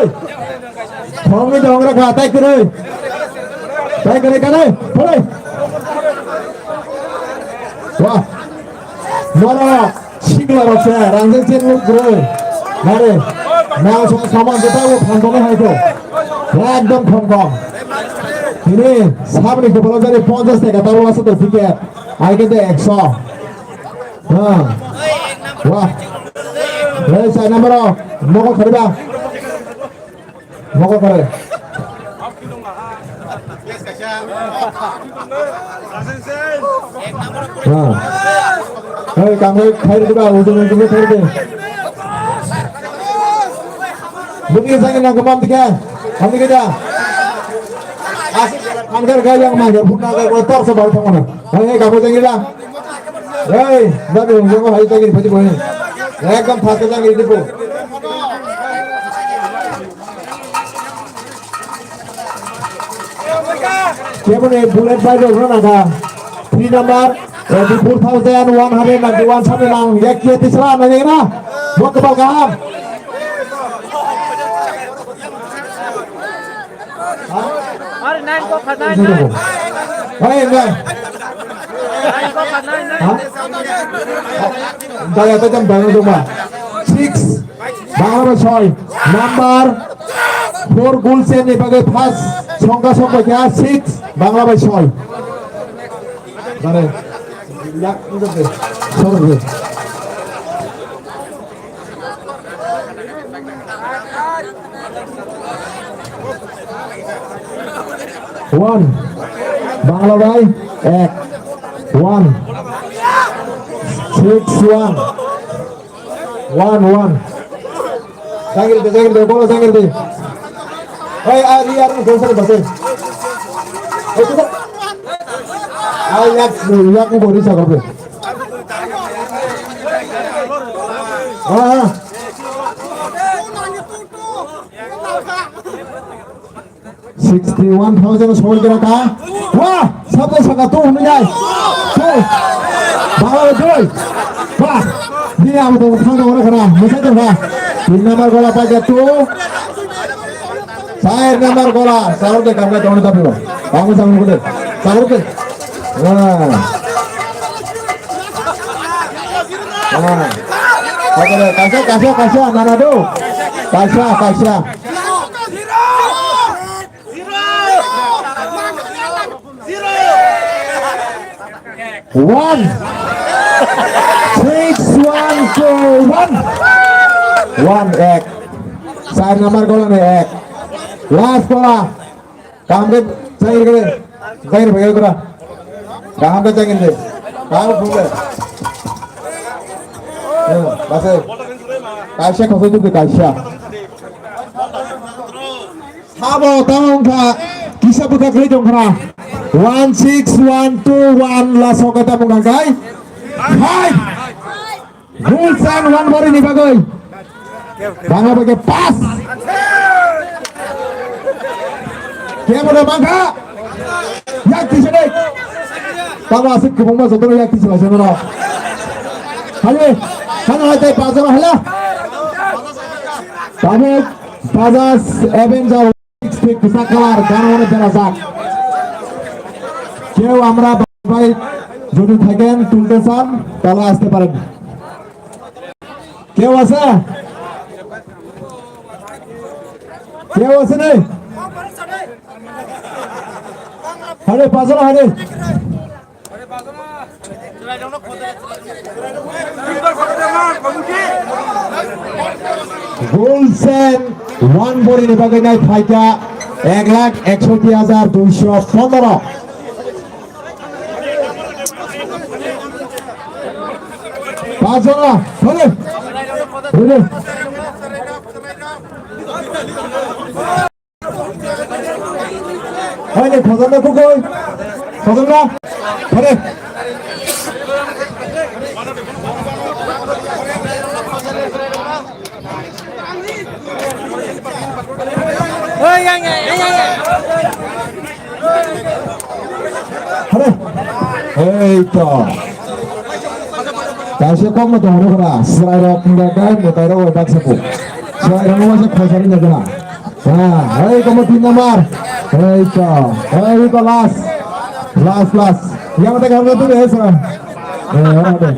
Thongwi dong rakha, taikunu. Taikunu, kanu. Phulai. Wah. Moro sikla rok se, rangjak chen nuk bro. Nare. Nang song saman jeta wo phan dong hai ko. Ekdom khom khom. Ini sabni kepala jari ponchas taka taro asa to tiket. Ai ke de ekso. Ha. Wah. Hei, sai number o. Moko khariba. Moko khare. Ha. Hei, kamai khairi diba, ujung ujung khairi de. Bukni sangi nang kemam tiga. Kami kita. Asik, angker gayang mah, ya, bukan gaya, tor sebal teman. Hei, hei, kamu jangan hilang. Hei, babi, hong, jangan hari lagi, baju boleh. Ekdom fast lagi, itu, bu. Kebo ni bullet bai rok rana da. Three number, twenty-four thousand one hundred ninety-one samne nang, yak kiye tisra na yena. Buat kebal kaham. Are nine ko kha nine, nine. Hei, nine. Nine ko kha nine, nine. Ha? Daya ta jam daya joma. Six. Bangla bai soi. Number four goal chain ni bagwi first songkha songkha kya six. Bangla bai soi. Dare. Yak, sorry. One. Bangla bai ek. One. Six one. One, one. Jangil de, jangil de, bola jangil de. Hey, ari, ari, dosar basai. Hey, tu. Ay, yak, yak, bori sa, bori. Ah, ah. Sixty-one thousand soi kira ka. Wah, sabo saka tu hunu jai. Tu. Bawa tu. Wah. Dia apa tu thang orang kena. Masa tu ha. Tin number gola paja tu. Sair number gola. Saur de kamera tu tapi. Kamu sanggup de. Saur de. Wah. Wah. Oke, kaisa, kaisa, kaisa, mana tu? Kaisa, kaisa. One. Six, one, two, one. One, ek. Sar number gola ni ek. Last gola. Kaham khe changir khe. Changir phai khe kura. Kaham khe changir khe. Kaham phung khe. Base. Kaisa khosoi tu kaisa. Sabo tamo wngkha kisa bwkha kwrwi tongkha. One six one two one laso khe tamo wngkha kai. Five. Rules and one bari ni bagwi. Bangla bagwi pass. Kebo da bangkha. Yak tisa dei. Tamo asik kubung ma jotono yak tisa la jotono. Hale. Hana hate pass jora hala. Tamo. Bajaj Avenger sixty kwchak colour, gana hwnwi berajak. কেউ আমরা ভাই যদি থাকেন তুলতে চান তাহলে আসতে পারেন। কেউ আছে? কেউ আছে নি? আরে পাঁচজন আরে। Golsen one body ni bagwi nai phaikha ek lakh eksoti hajar duisho pondro. Pajala, hore. Hore. Hore, khojana kukui. Khojana. Hore. Hore. Ei to. Kaisa kokno tongo khora. Swrairok wngkha khe mwtairok bai baksa kuk. Swrairok wngkha khe khosari nangkha. Ha, ei komo tin number. Ei to. Ei ko last. Last, last. Yang tak harga tu deh, sa. Eh, orang deh.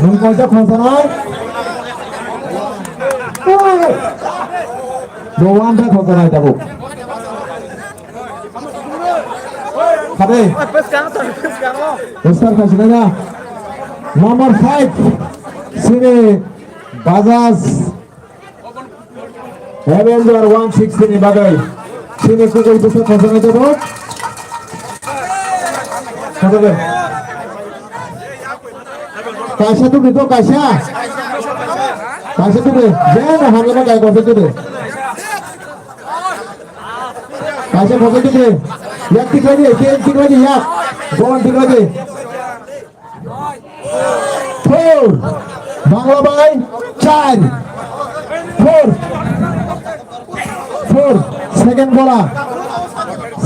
Nwng kaisa khorsa nai? Bo uan ta khorsa nai tabuk. Khade. Bwskang to, bwskango. Star khasi nai na. Number five. Sini Bajaj Avenger one sixty ni bagwi. Sini kukui bwsa khorsa nai tabuk. Khorsa nai. Kaisa tubri to kaisa. Kaisa tubri. Jeno hamlama kai kaisa tubri. Kaisa kaisa tubri. Yak tiklai di, yak tiklai di, yak. Bon tiklai di. Four. Bangla bai char. Four. Four. Second gola.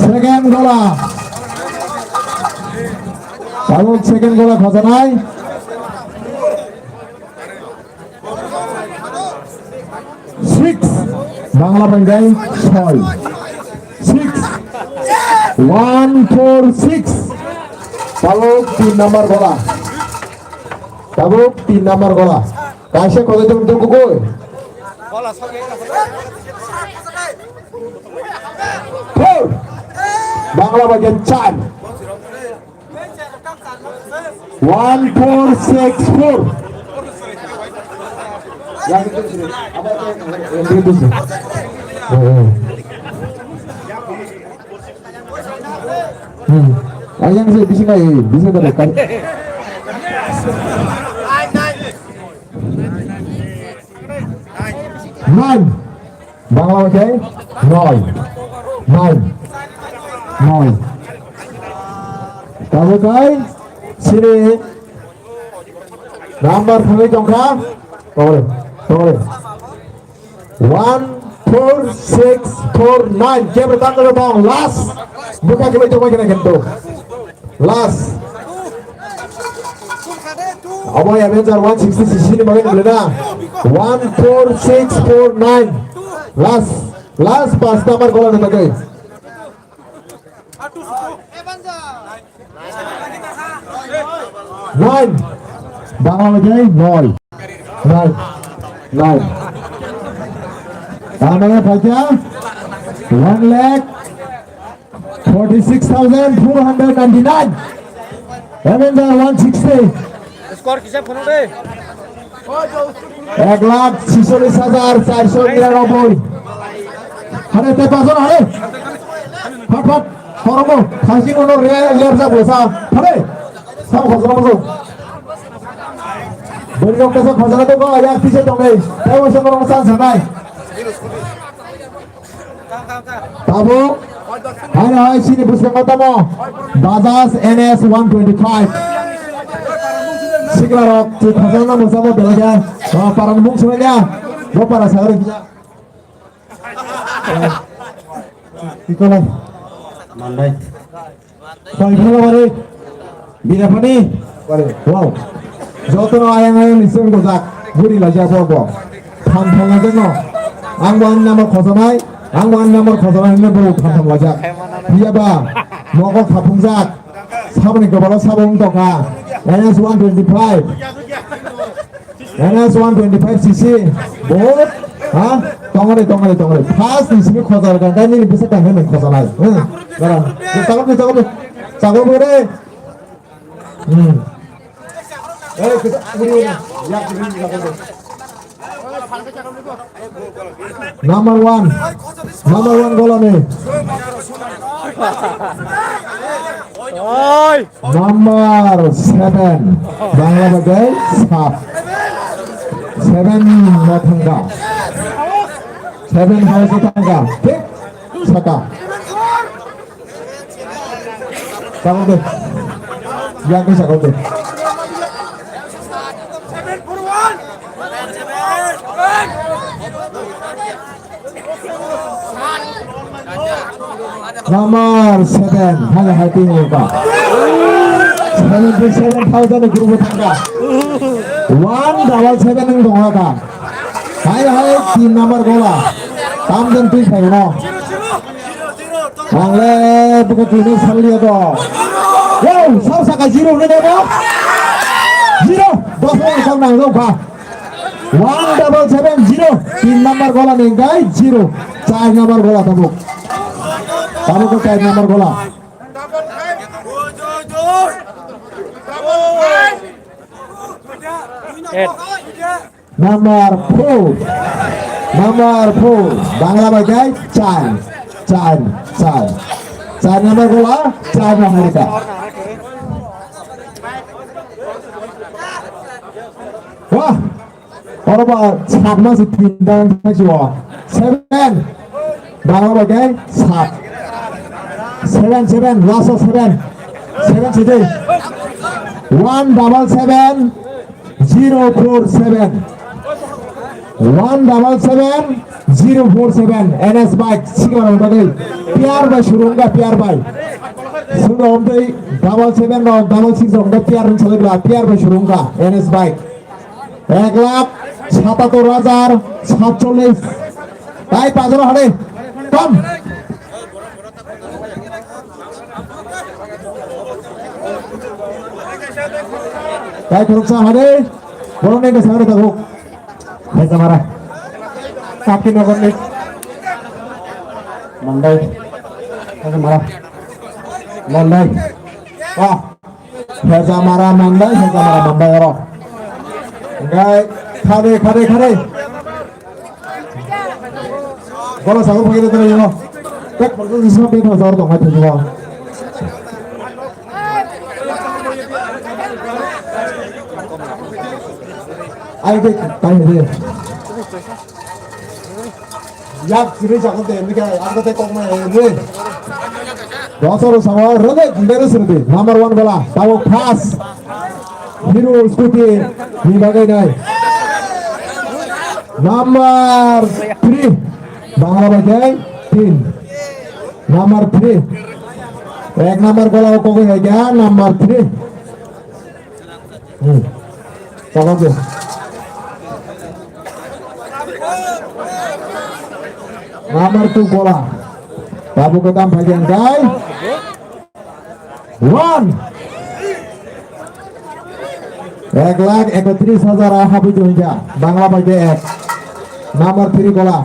Second gola. Tabuk second gola khojanai. Six. Bangla bai gai soi. Six. One four six. Tabuk tin number gola. Tabuk tin number gola. Kaisa khojai tong tong kukui. Four. Bangla bai gai char. One four six four. Hmm. Ayang sih bisa nggak ya? Bisa nggak? Nine. Bangla bai khe noi. Noi. Noi. Tabuk kai sini number thangwi tongkha. Tongre, tongre. One four six four nine. Kebra tangkha tong last. Buka kebra tongkha kena kento. Last. Abo Avenger one sixty six ni bagwi nukle na. One four six four nine. Last, last pas number gola ni bagwi. Nine. Bangla bai noi. Nine. Nine. Tangmani phaikha one lakh forty six thousand four hundred ninety nine. Avenger one sixty. Score kisa phone de. Ek lakh tsisollis hajar charso niranoboi. Hare te pajon hare. Phat phat. Horomo. Thaising ono re ler jak bosa. Hare. Sam khosra boso. Beri rok kesa khosra to ko yak tise tongai. Tei bosa norong san sanai. Tabuk, hai hai, sini bwskango tamo, Bajaj N S one twenty five. Sikla rok, si khasang na mwsamo belai kha, o, para ni mung swmai kha, bo para sagari kisa. Ikolai. Mandai. Bai, bhalo bari. Bina pani. Wow. Jotono ayang ayang ni song dojak. Guri laja bo bo. Tham tham na jeno. Ang bo ani number khosanai, ang bo ani number khosanai hwnwi bo tham tham lajak. Phiya ba, nogo khaphungjak, saboni gobalo sabo wng tongkha. N S one twenty-five. N S one twenty-five C C. Bo, ha? Tongore, tongore, tongore. First ni simi khosa rwkha, nini bwsa tang hwnwi khosanai. Hmm. Dara. Chakor ni, chakor ni. Chakor ni re. Hmm. Eh, kita, ini, ini. Ya, ini, ini, ini. Number one. Number one gola ni. Oi. Number seven. Bangla bagai sat. Seven no thangka. Seven house thangka. Thik? Saka. Sakok de. Yang ke sakok de. Number seven, hanya hati muka. Seventy seven thousand group tangka. One double seven yang dong ka. Hai hai, tin number gola. Tam dan tui phai no. Ang le buka tui no sal liya to. Wow, sao saka zero ne debo. Zero. Dos orang kau nang lo ka. One double seven zero. Tin number gola ni gai zero. Char number gola tabuk. Tabuk ko char number gola. Eight. Number four. Number four. Bangla bai gai char. Char. Char. Char number gola. Char no harika. Wah. Oro ba sat ma se tin dang thai chuo. Seven. Bangla bai gai sat. Seven, seven, last of seven. Seven sidi. One double seven, zero four seven. One double seven, zero four seven. N S bike, sikla rong bagwi. Piar bai surungga, piar bai. Suno omtei double seven rok, double six rok, piar rung salibla, piar bai surungga, N S bike. Ek lakh satattor hajar satchollis. Tai pajaro hade. Kom. Tai khoroksa hade. Borok nai bwsa hade tabuk. Phaisa mara. Sakti nogor ni. Mandai. Phaisa mara. Mandai. Wah. Hejamara mandai, hejamara mandai oro. Engkai khade, khade, khade. Bola sago phagide tara yo. Tek bola sisma pe thasa oro tongai thajwa. Ai de, tai de. Yak siri jago de, mika, ang de kok mai de. Dosaro sawa rode, bere sirdi. Number one bola, tabo pass. Hero scooty, ni bagai nai. Number three, Bangla bagai, tin. Number three. Ek number bola kok hai kya, number three. Hmm. Chakok de. Number two bola. Babu kedam bagian gai. One. Ek lakh ekotris hajar habu jonja. Bangla bagai ek. Number three bola.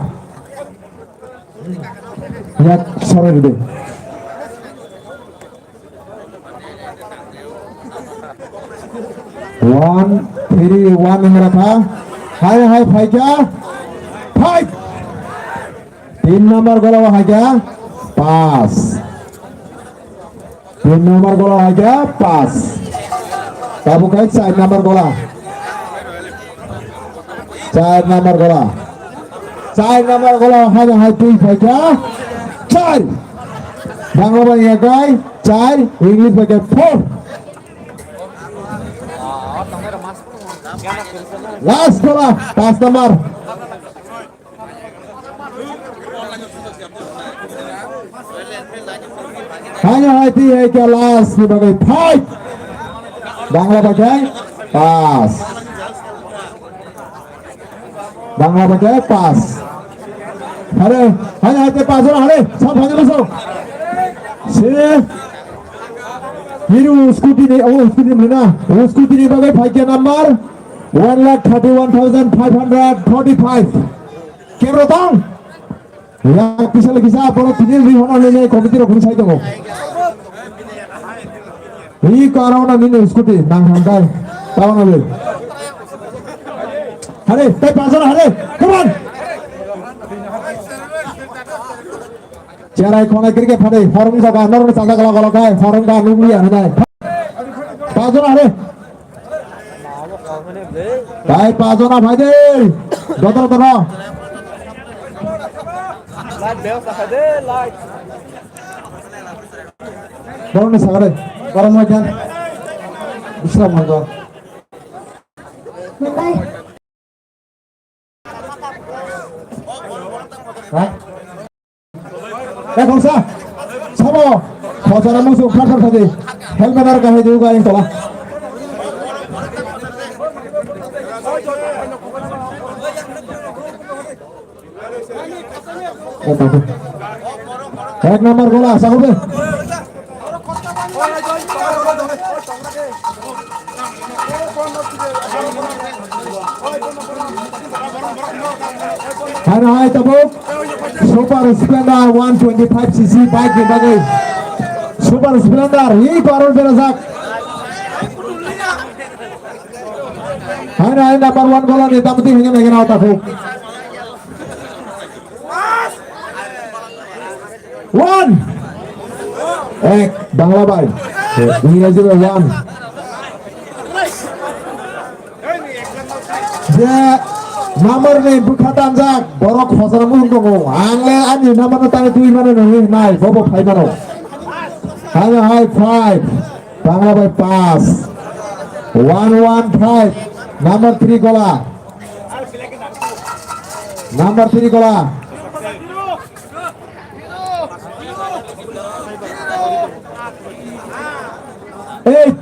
Yak sore de. One, three, one wng rakha. Hai, hai, phaikha. Five. Tin number gola o haikha. Pass. Tin number gola o haikha. Pass. Tabuk hai char number gola. Char number gola. Char number gola hano hai twi phaikha. Char. Bangla bai ekai. Char. English bai four. Last gola. Pass number. Hanya hai ti hai kya last ni bagai fight. Bangla bagai pass. Bangla bagai pass. Hare, hai, hai, te pajon hare, sa phai na so. Se. Hiru scooty ni, oh, scooty ni na. Oh, scooty ni bagai phai khe number one lakh thirty-one thousand five hundred forty-five. Kebro tong? Ya, kisa le kisa, boro tini ri hono le le committee rok sai tongo. Hi karo na nini scooty, nang hang kai. Tao na le. Hare, te pajon hare, come on. Cherai khonai cricket phadai, forum jaga, norok ni chajak lok lok hai, forum ga nugui ang nai. Pajon hare. Tai pajon a phai de. Dodor dodor. Borok ni sagare, borok mai khan. Bisram mango. Ha? Eh, khorsa. Sabo. Khorsa na musu, khar khar khadi. Helmet ar kahai diu ga ing tola. Eh, tahu. Ek number gola, asa ko be. Hana hai tabuk Super Splendor one twenty-five C C bike ni bagwi. Super Splendor hi parol berajak. Hana hai number one gola ni tamti hinga mega na takhuk. One. Ek, Bangla bai. Ingreji bai one. Je number ni bwkha tanjak, borok khosra mung tongo. Ang le ani number no tani twi mano nangwi nai, bobo phai mano. Hano hai five. Bangla bai pass. One one five. Number three gola. Number three gola. Eight,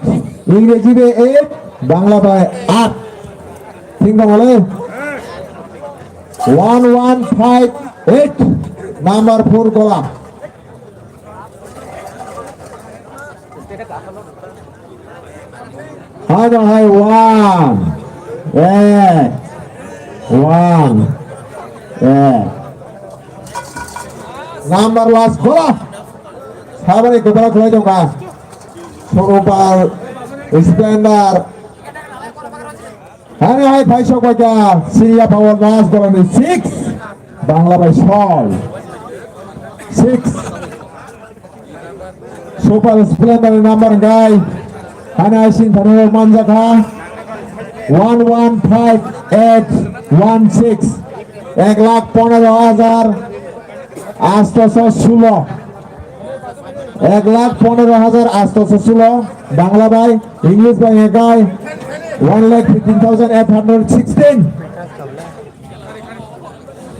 Ingreji bai eight, Bangla bai eight. Thik dong le. One one five eight, number four gola. Hai dong hai, one. Eh. One. Eh. Number last gola. Sabari gobra khulai dong ka. Sorupal, Iskandar. Hani hai phai sok bai ka. Siriya Power last gola ni six. Bangla bai sol. Six. Super Splendor ni number hwnkhe hai, hani hai sini thani manjakha one one five eight one six, ek lakh ponero hajar atsho sulo, ek lakh ponero hajar atsho sulo, Bangla bai, English bai hwnkhe one lakh fifteen thousand eight hundred sixteen.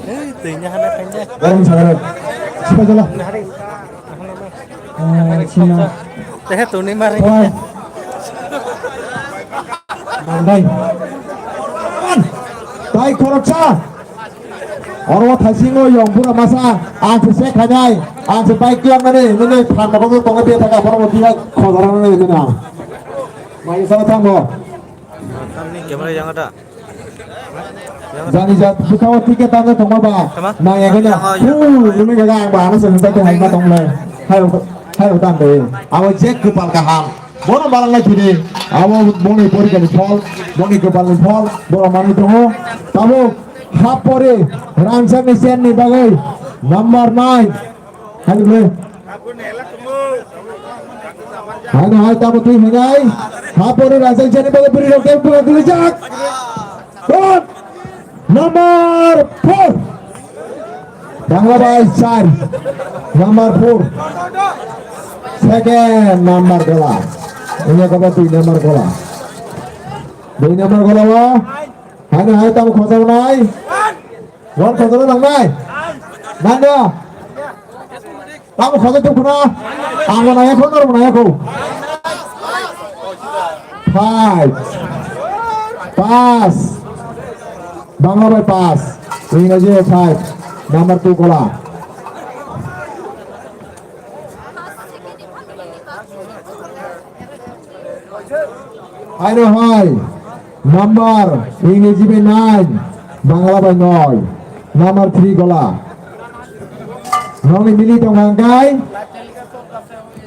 Ei, twi ni hana khaina. Garam sagara. Sipa jala. Ah, sina. Teh, tuni mari. Oi. Bandai. Tai khoroksa. Oro thaisingo yong bura masa. Ang se se khainai. Ang se bike klam nani. Nini thang babo tongo dia thaka. Boro dia khojara nani nini. Mai sa thang bo. Camera yang ada. Jani jat bwkhao ticket tangwi tongma ba. Tama? Nang ya gana. Yang, oh, iya. Hu, nini gaga ang ba ano sengsa te hai ma tong le. Hai, hai, tang de. Abo je kwpal kaham. Bono balang lai thini. Abo boni porikha ni phol, boni kwpal ni phol, bono manwi tongo. Tamo hap pore Ramsar ni sen ni bagwi number nine. Hai le. Hai na hai tamo twi hinai. Hapori Rajan jani bole buri rok tei buka guli jak. Run. Number four. Bangla bai char. Number four. Second number gola. Ini kaba dui number gola. Dui number gola ba. Hai na hai tamo khojak nai. Wan khojak nang nai. Nang ya. Tamo khajai tong khuna. Ang bo naya kho, norok naya kho. Five. Pass. Bangla bai pass. Ingreji bai five. Number two gola. Haino hai. Number English bai nine, Bangla bai noi. Number three gola. Nongni mili tong hangkai.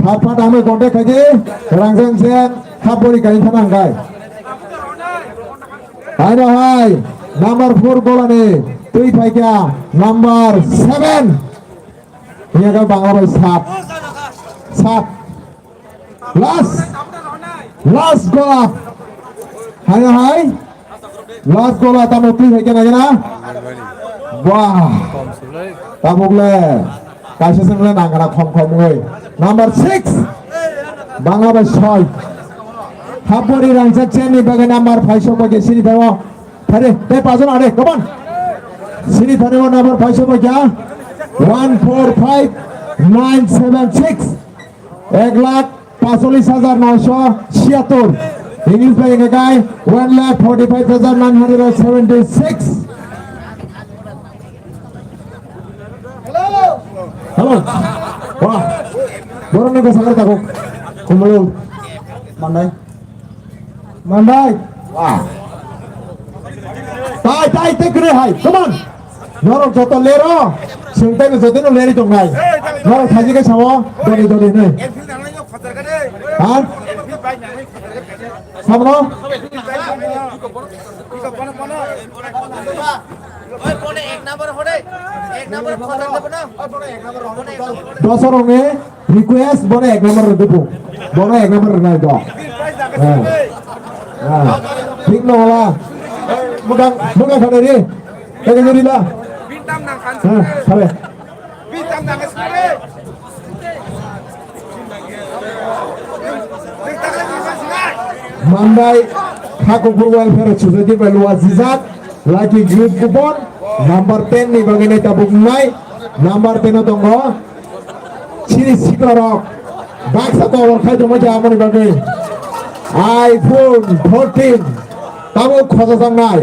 Phat phat ang contact khaidi, rang jang jang, hap bori kani thana hangkai. Haino hai, number four golani twi phaikya, number seven. Iya ka Bangla bai sat. Sat. Last. Last gola. Haino hai. Last gola tamo twi hai kena kena. Wah. Tabuk le. Kaisa seng le nangkana khom khom wngwi. Number six. Bangla bai soi. Hapori rangchak chenni bagwi number phai sok bagwi sini thaio. Thare, tei pajon are, come on. Sini thare o number phai sok bagwi. One four five nine seven six. Ek lakh pacholis hajar noisho chiyattor. English bai hingka kai one lakh forty five thousand nine hundred seventy six. Hello. Wah. Borok ni bwsakhe tako. Kumulung. Mandai. Mandai. Wah. Tai, tai, tai, kre hai. Come on. Norok joto lero, sengtai no joto no leri tongnai. Norok thaji kai sao, doni doni hinwi. Ha? Samno? Dosor onge. Request, bono ek number rw dubu. Bono ek number rwnai do. Eh. Ah. Thik no wala. Mugang, mugang khana ri. Kaya juri la. Eh, sabe. Mandai Khakopur Welfare Society bai luwa jijak. Lucky group kupon number ten ni bagwi nai tabuk nai. Number ten o tongo. Chini sikla rok baksa cover khai tongma ja amoni bagwi iPhone fourteen tamo khosa sangnai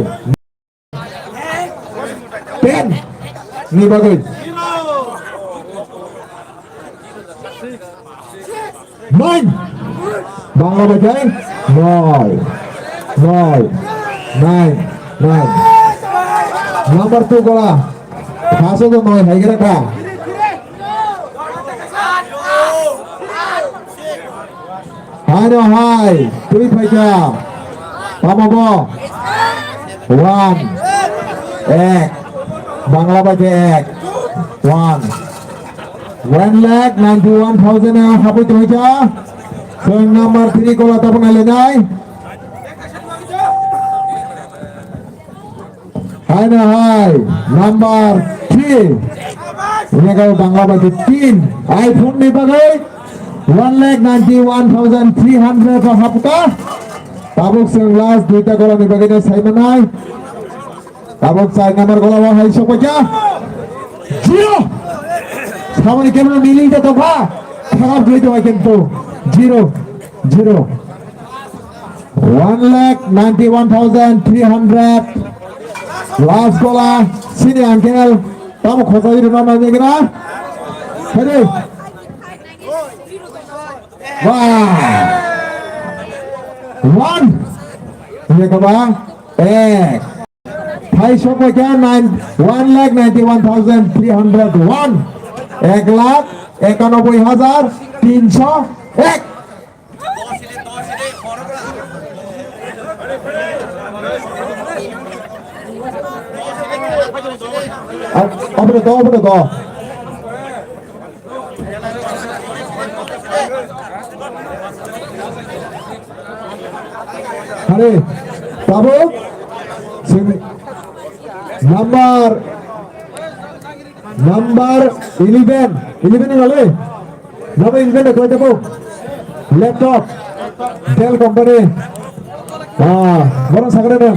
ten ni bagwi nine. Bangla bai khe noi, noi, nine, nine. Number two gola. Paso do noi hai gira ka. Haino hai, twi phaikha. Tamo bo? One. Ek. Bangla bai khe ek. One. One lakh ninety one thousand a hapoi tongkha. Phone number three gola tabuk nailainai. Haino hai, number three. Ini kau Bangla bai tin. iPhone ni bagwi one lakh ninety one thousand three hundred o hapta. Tabuk seng last duita gola ni bagwi no sai manai. Tabuk char number gola o hai sokpaiya. Zero. Samani kemno miling ta tokha. Kharap goi tokha kintu. Zero. Zero. One lakh ninety one thousand three hundred. Last gola, sini uncle. Tamo khosa diri nama ni kena. Hede. Wah. One. Ini kaba. Eh. Phai sokpaiya nine, one lakh ninety one thousand three hundred one. Ek lakh ekanoboi hajar tinsho ek. Ab-, abro do, abro do. Are, tabuk, sing, number, number eleven, eleven ni lale, number eleven ni koi tabuk, laptop, Dell company, ah, borok sakre na.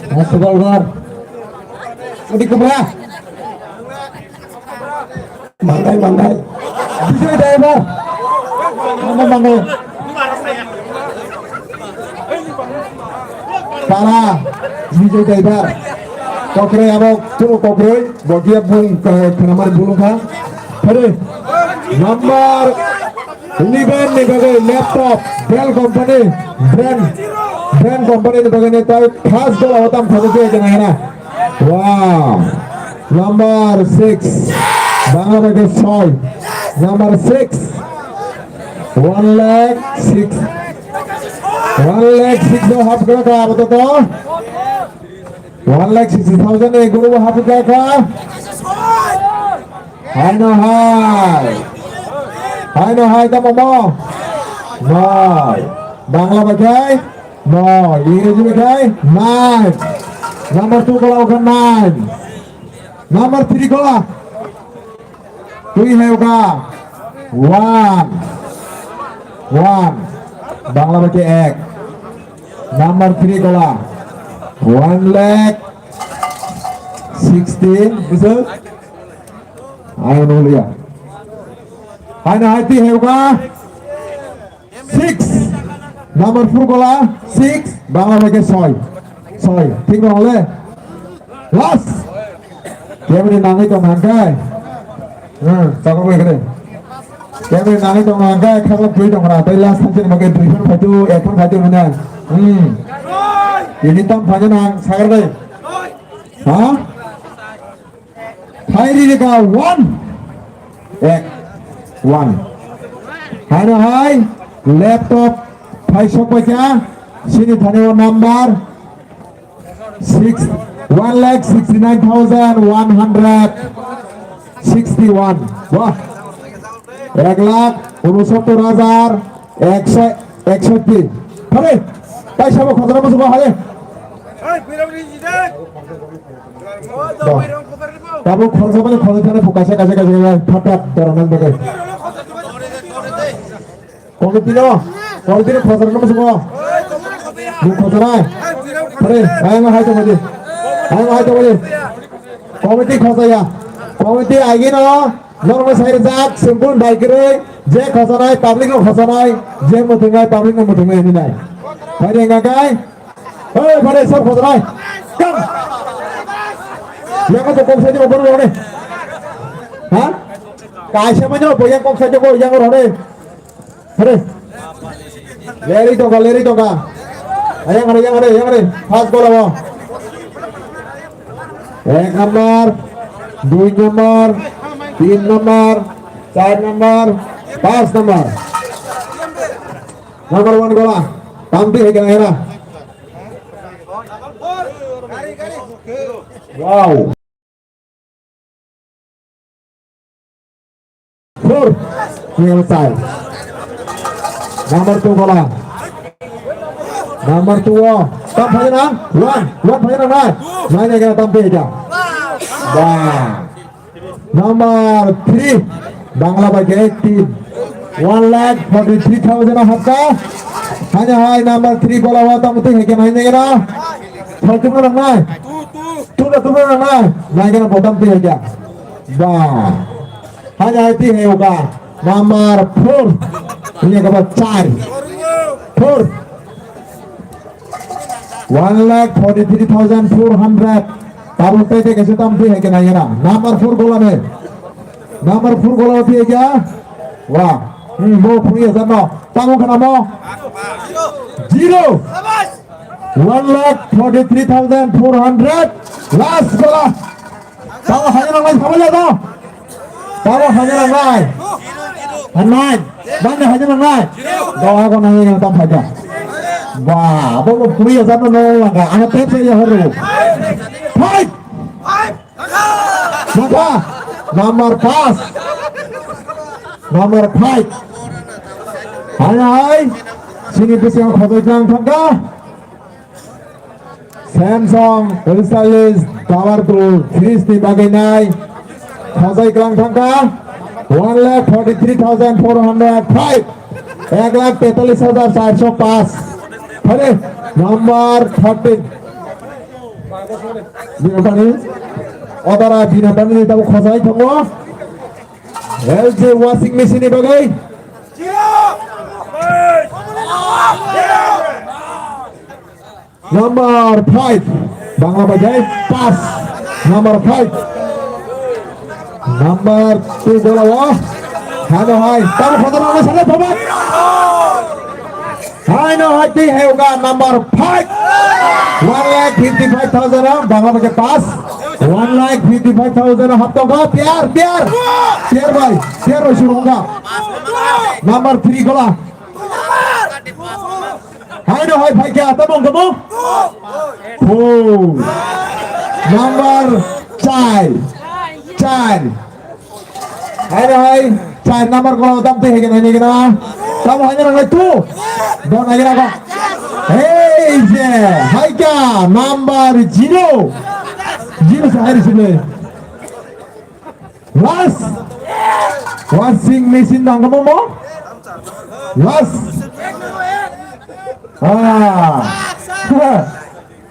Mas Balbar. Udi kubra. Mandai, mandai. Bijoy driver. Mandai, mandai. Tara, Vijay Daibar. Kokroi abo, chwng kokroi, bo khe bung, eh, khwnamani bulung kha. Phare, number eleven ni bagwi laptop, Dell company, brand, brand company ni bagwi ni tai first goal o tam khabu khe jana hena. Wow. Number six, Bangla bai khe soi. Number six, one lakh six. One lakh six no hap kra ka apato to. One lakh sixty thousand ni guru hap kra ka. Hai no hai. Hai no hai tamo mo. Noi. Bangla bai khai. Noi. Ingreji bai khai. Nine. Number two gola o kha nine. Number three gola. Twi hai o kha. One. One. Bangla bai khe ek. Number three gola. One lakh sixteen. Bisa? Ayo nulia. Hai na hai twi hai o kha. Six. Number four gola six. Bangla bai khe soi. Soi. Thik no hole. Last. Kemri nangwi tong hangkai. Hmm, chakok bai kre. Kemri nangwi tong hangkai, khaklap twi tong ra. Tai last thanse ni bagwi dui phone phaitu, ek phone phaitu mane. Hmm. Ini tam phaitu nang, sagar bai. Ha? Phairi rega one. Ek. One. Hano hai laptop phai sok bai kha. Sini thani o number six, one lakh sixty nine thousand one hundred sixty one. Wah. Ek lakh unosottor hajar ekso eksoti. Hare. Tai sabo khotoro mo subo hare. Tabo khorsa bani khorsa thani phu kaisa kaisa kaisa kaisa phat phat dora nang bagwi. Committee no, committee no khorsa no musumo. Ni khorsa nai. Pare, ayang hai to bali. Ayang hai to bali. Committee khorsa ya. Committee agi no, normal sai jak, simple dai kiri, je khorsa nai, public no khorsa nai, je mutung nai, public no mutung nai ni nai. Pare ngakai. Oi, pare sab khosrai. Kam. Yang to kok saja obo rone. Ha? Kaisa manya bo yang kok saja ko yang rone. Pare. Leri toka, leri toka. Yang are, yang are, yang are. Pas bola bo. Ek number, dui number, tin number, char number, pas number. Number one gola. Tampi hai kena era. Wow. Four. Yang sai. Number two gola. Number two o. Tam phai na. One. One phai na na. Nai nai kena tampi hai kena. Bang. Number three, Bangla bai khe team. One lakh forty three thousand hapka. Hanya hai number three gola wa tamo twi heke nai nai na. Thal tuma nang nai. Tuma tuma nang nai. Nai kena botam twi heke. Ba. Hanya hai twi heke uka. Number four. Ini kabar char. Four. One lakh forty three thousand four hundred. Tabuk tei tei kaisa tam twi hai khe nai na. Number four gola ne. Number four gola twi hai khe. Wa. Hmm, mo phuri hajar no. Tamo khana mo. Zero. One lakh forty three thousand four hundred. Last gola. Tamo hajar nang nai, tamo le to. Tamo hajar nang nai. Nang nai. Bang hajar nang nai. Doa ko nang yang tam hajar. Ba, abo bo kuri hajar no nang langka. Ana tep se ya haru. Five. Langka. Number pass. Number five. Hai hai. Sini bisi yang khobai jang thangka. Samsung L stylus tower two series ni bagwi nai khojai klang thangka one lakh forty three thousand four hundred five, ek lakh tetalis hajar charso paanch. Phare number thirteen. Binatani, odara Binatani tabo khojai thango. L G washing machine ni bagwi. Number five. Bangla bai jai pass. Number five. Number two gola o. Hano hai. Tamo khotor ano sana pabak. Hai no hai ti hai uga number five. One lakh fifty five thousand ang Bangla bai pass. One lakh fifty five thousand hap tongkha. Piar, piar. Piar bai. Piar bai surungkha. Number three gola. Hai no hai phai kya tamo tamo. Four. Number char. Char. Hai no hai. Char number gola tam te hai kena hai kena. Tam hai na hai tu. Don hai kena ko. Hey je. Hai kya number zero. Zero sa hai sile. Last. Washing machine nang kamu mo? Last. Ah.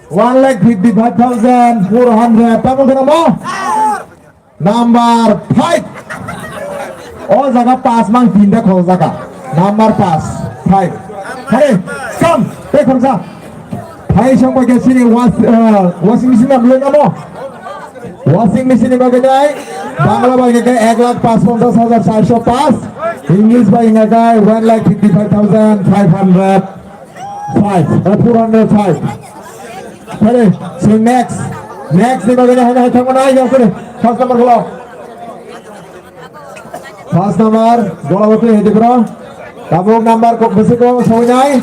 One lakh fifty five thousand four hundred. Tamo kena mo? Number five. O jaga pass mang tinta khol jaga. Number pass. Five. Hey, come. Hey, khorsa. Hai song bai sini was, uh, washing machine na belai namo. Washing machine ni bagwi nai. Bangla bai ke ek lakh pass ponchash hajar charso pass. English bai ke one lakh fifty five thousand five hundred five. Eh, four hundred five. Hare, so next. Next ni bagwi nai, hai thangma nai, jang kore. First number gola. First number, gola botwi hedi bro. Tabuk number ko, bisi ko, soi nai.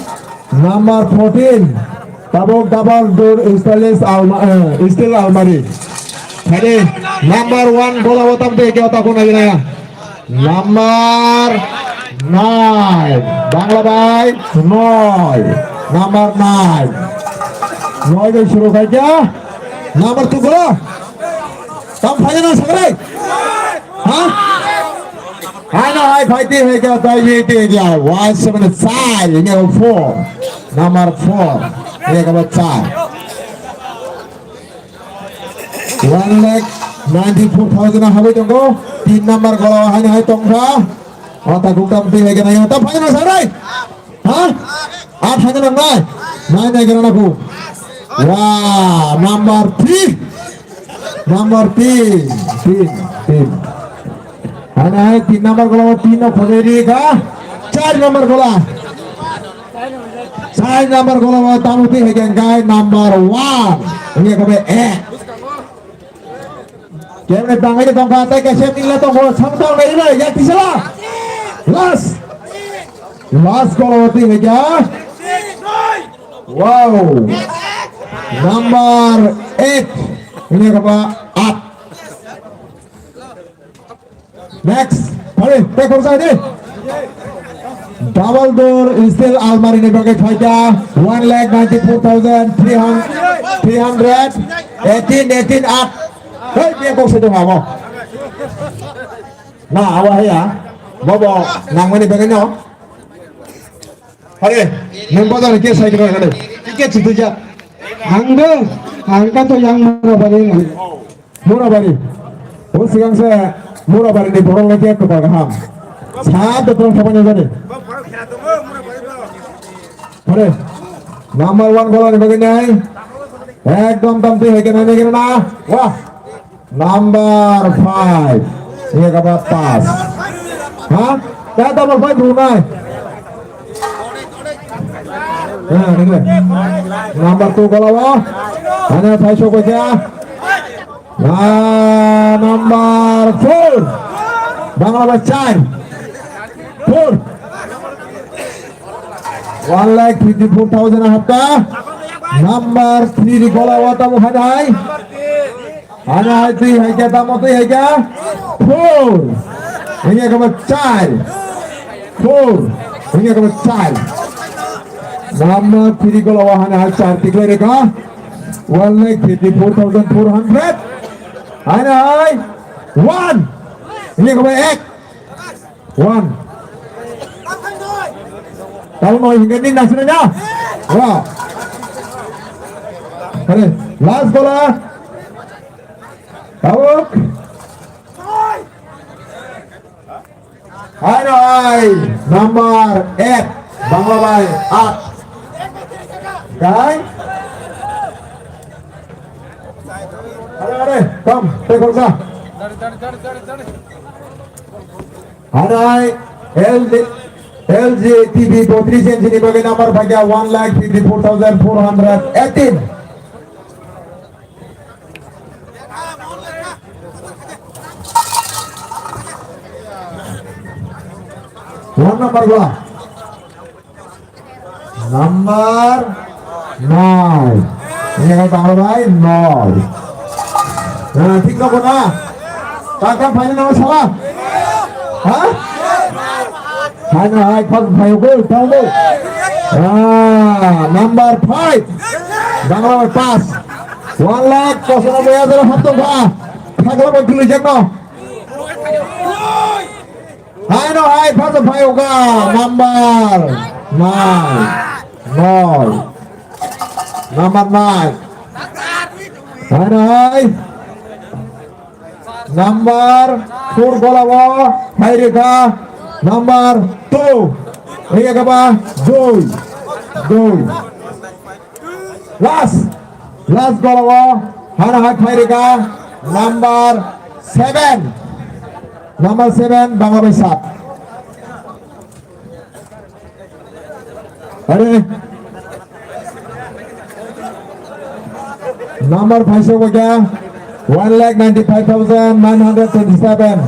Number fourteen. Tabuk double door stainless alma-, eh, steel almari. Hadi, number one gola botam te kya ta kona gina ya. Number nine. Bangla bai, noi. Number nine. Noi bai shuru khai kya? Number two gola. Tam phai na sagrai. Ha? Hai na hai phai te hai kya tai ye te kya? One seven five, ini four. Number four. Ini kabar char. One lakh ninety four thousand habai tongo. Tin number gola hai na hai tongkha. Ota gukam te hai kya na ta phai na sagrai. Ha? At hai na nai. Nai nai kya na ku. Wah, number three. Number tin, tin, tin. Hai na hai, tin number gola, tin no khojai ri kha. Char number gola. Char number gola, tamo ti hai kha, number one. Ini kau be, eh. Kemne tangai tongkha, tai kaisa nila tongkha, samtang nai nai, ya tisala. Last. Last gola, ti hai kha. Wow. Number eight. Ini apa? At. Next. Pare, te korsa de. Double door steel almari ni bagwi phaikha one lakh ninety four thousand three hundred, three hundred eighteen, eighteen at. Hei, dia kok sedang apa? Na, awa ya. Bobo, nang mani bagwi no. Hare, nang bazar ke sai kena kena. Tiket situ ja. Angga, angga to yang mana bani. Murabari. O sigang se Murabari ni borok le je kwtal kaham. Sa de tong thapani jani. Hore. Number one gola ni bagwi nai. Ekdom tamti hai kena nai kena na. Wah. Number five. Ye kaba pass. Ha? Kaya number five runai. Ha, nai kena. Number two gola wa. Ana five shot kya? Ah, number four. Bangla bai char. Four. One lakh fifty-four thousand hapta. Number three di gola wata mo hai hai. Hai hai tui hai kya tamo tui hai kya? Four. Hai kya kama char. Four. Hai kya kama char. Number three gola wa hai hai char tikle reka. One lakh fifty-four thousand four hundred. Hai na hai. One. Ini kau ek. One. Tahu mau hingga ni nasib na? Wah. Kare, last gola. Tahu. Hai hai, number eight, Bangla bai at. Kai? Are, are, kam, tei kolsa. Are, L G, L G T V botris inch ni bagwi number phaikha one lakh fifty four thousand four hundred eighteen. One number ba. Number nine. Ini kan Bangla bai nol. Nah, thik na kona. Kakam final nama salah. Ha? Final hai kau final gol tahu tu. Ah, number five. Bangla bai pass. One lakh kosong bai hajar haptung ba. Thakla bai dulu jekno. Haino hai phaso phai oka number nine. Nine. Number nine. Haino hai. Number four golao phairikha. Number two. Iya kaba dui. Dui. Last, last goal o hana hai phairika number seven. Number seven, Bangla bai sat. Are. Number phaisok bai kha one lakh ninety five thousand nine hundred twenty seven.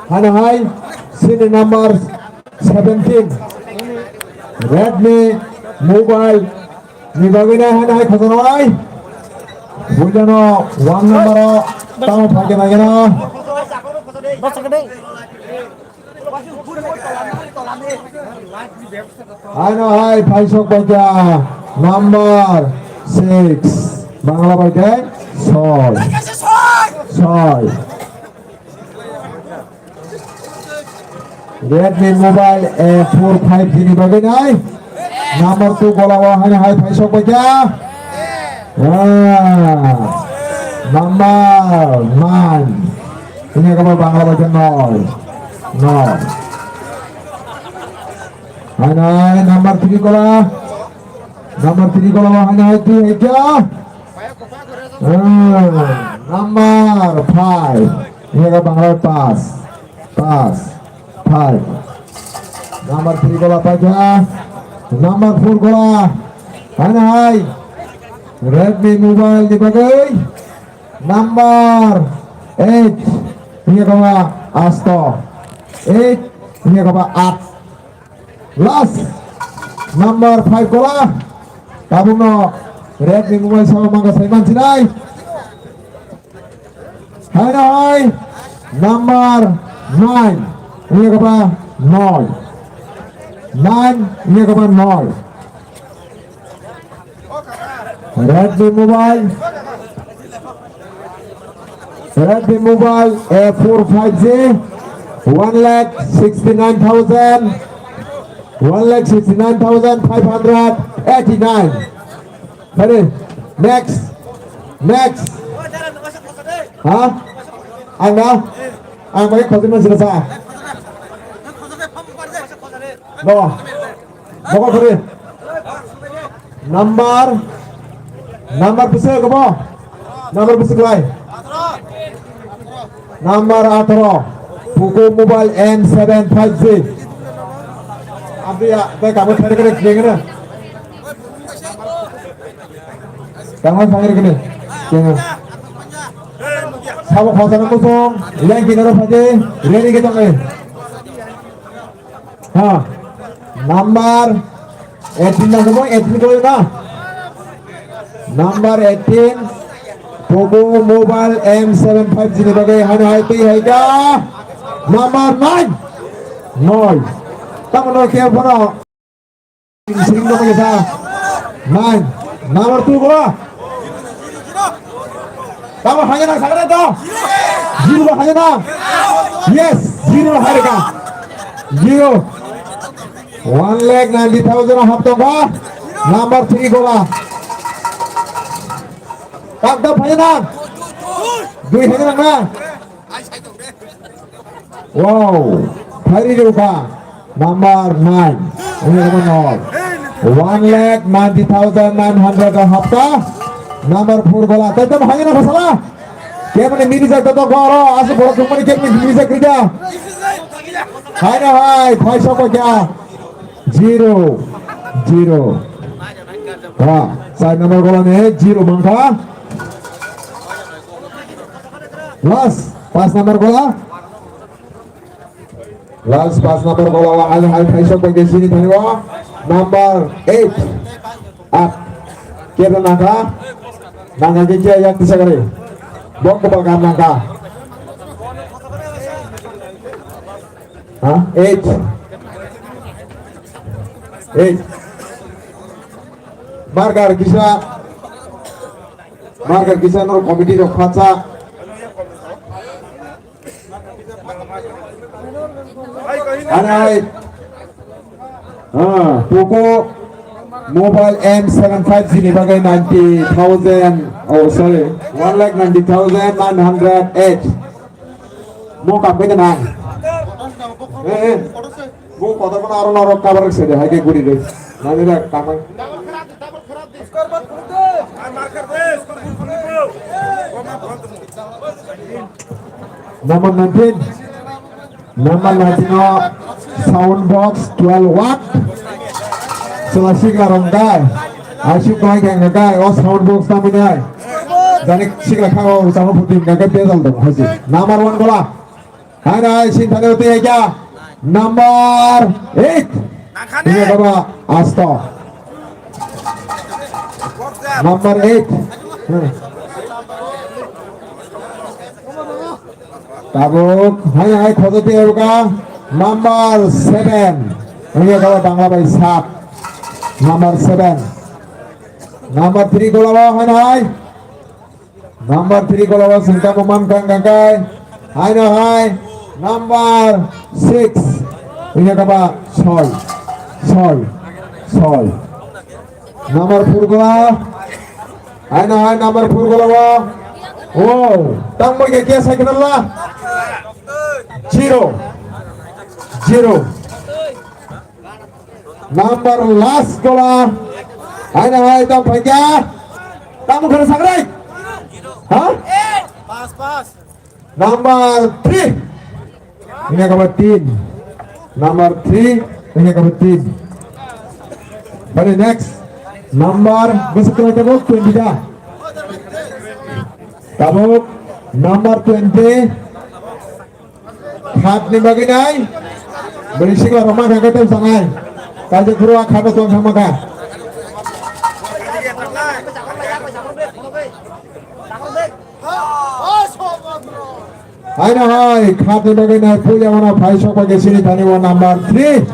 Hano hai, sini number seventeen, Redmi mobile. Ni bagwi nai hana hai khojanai. Buidano one number o tamo phaikhe naigeno. Haino hai phaisok baikha number six. Bangla baikhe soi. Soi. Redmi mobile A four five G ni bagwi nai. Number two gola o haino hai phaisok baikha. Ah, number nine. Ini kaba Bangla baikha noi. Noi. Haino hai number three gola. Number three gola o haino hai twi hai kya. Ah, number five. Ini kaba Bangla pass. Pass. Five. Number three gola paikha. Number four gola. Haino hai. Redmi mobile ni bagwi. Number eight. Ini kaba asto. Eight. Ini kaba at. Last. Number five gola. Tabukno Redmi mobile sama mangka sai mansinai. Hai hai, number nine, ini kaba noi. Nine, ini kaba noi. Redmi mobile, Redmi mobile A four five G, one lakh sixty nine thousand, one lakh sixty nine thousand five hundred eighty nine. Ready? Next. Next. Ha? Ang na? Ang bai khojin man sila sa. No. Boko khori. Number. Number bisi kabo. Number bisi lai. Number atharo, Poco Mobile M seven five G. Abdi ya, tei kamu cari kene kene. Kamu cari kene. Kene. Sabo khosana kusung, yang kene ro phaji, ready ke tong. Ha. Number eighteen na, eighteen ko na. Number eighteen, Poco Mobile M seven five G ni bagwi hano hai twi hai ka. Number nine. Noi. Tamo noi khe bono. Sing dong khe sa. Nine. Number two bola. Tamo hanya na sagre to. Zero ba hanya na. Yes, zero hanya ka. Zero. One lakh ninety thousand hap tongkha. Number three bola. Kak da hanya na. Dui hanya na. Wow, Phari Ruka, number nine. Ini nomor nol. One lakh ninety thousand nine hundred hapta. Number four gola. Tetem hanya na fasala. Kemani mini jak tetok baro. Asu borok kemani kemani mini jak kerja. Hai na hai, phai sokwa kya? Zero, zero. Ha, side number gola ne zero mangkha. Last, pas number gola. Last pas number gola wa hal hal thaisok bai sini thani wa. Number eight. At. Kira nangkha. Nangkha ke kya yak tisa kare. Bok ko bagan nangkha. Ha? Eight. Eight. Margar kisa. Margar kisa nor committee rok phatsa. Anai. Ah, Poco mobile M seven five G ni bagwi ninety thousand, oh sorry, one lakh ninety thousand nine hundred eight. Mo kam kaitor nang. Eh, eh. Mo kotor kono aro norok cover se de, hai ke guri de. Nani da kamai. Number nineteen. Number nineteen o sound box twelve watt. Sela sikla rong dai. Aisuk kai kang dai. O sound box ta minai. Jani sikla kha o sama putin ka ke bezal dong hoji. Number one gola. Hai nai, sin thani uti hai kya? Number eight. Ini baba, asto. Number eight. Hmm. Tabuk, hai hai, khojo ti hai buka. Number seven. Ini baba, Bangla bai sat. Number seven. Number three gola hai hai. Number three gola o sengkang bo man kang kang kai. Hai no hai. Number six. Ini kaba soi. Soi. Soi. Number four gola. Hai no hai number four gola o. Oh, tang bai ke kya sai kenal la? Zero. Zero. Number last gola. Hai na hai tong phaikya. Tamo khana sagrai. Ha? Pass, pass. Number three. Ini kabar tin. Number three. Ini kabar tin. Bani next. Number besok kita tabuk twenty da. Tabuk number twenty. Khat ni bagwi nai. Bini sikla rok ma kha khe tei sanai. Kaisa khuru a khat o tong thang ma kha. Hai na hai, khat ni bagwi nai, puya mana phai sok bagwi sini thani o number three.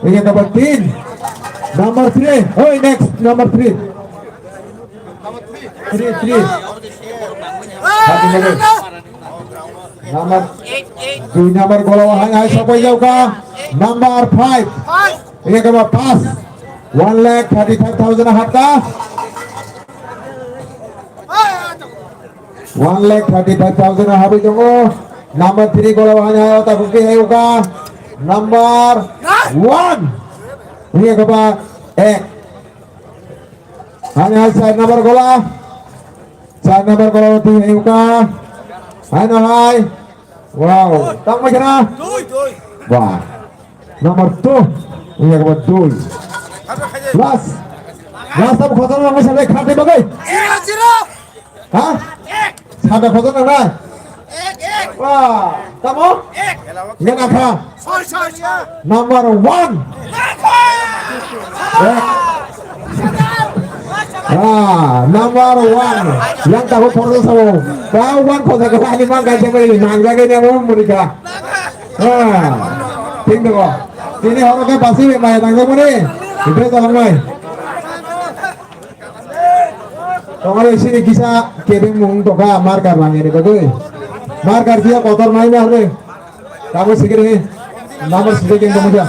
Ini number tin. Number three. Oi, next, number three. Three, three. Khat ni bagwi. Number dui number gola o hai hai sapai jauka. Number five. Ini kaba pass. One lakh thirty five thousand hapta. One lakh thirty five thousand habi jongo. Number three gola o hai hai ta buki hai uka. Number one. Ini kaba ek. Hai hai side number gola. Side number gola o twi hai uka. Hai no hai. Wow. Tang mai khana. Wah. Number two. Ini yang number two. Last. Last abo khotor number side khate bagai. Ha? Sada khotor na? Wah. Tamo? Yang apa? Number one. Eh. Ah, number one. Yang tahu proses apa? Tahu one kau tak kau ni mang kan siapa ini? Nangga ke ni apa mereka? Ah, ting tongo. Tini horo khe basi bai maya tangjakmani. Ito tolong nai. Tongari sini kisa kebeng mung toka markar langya ni bagwi. Markar dia kotor nai na hore. Kamu sikiri. Number sikiri yang kamu dia.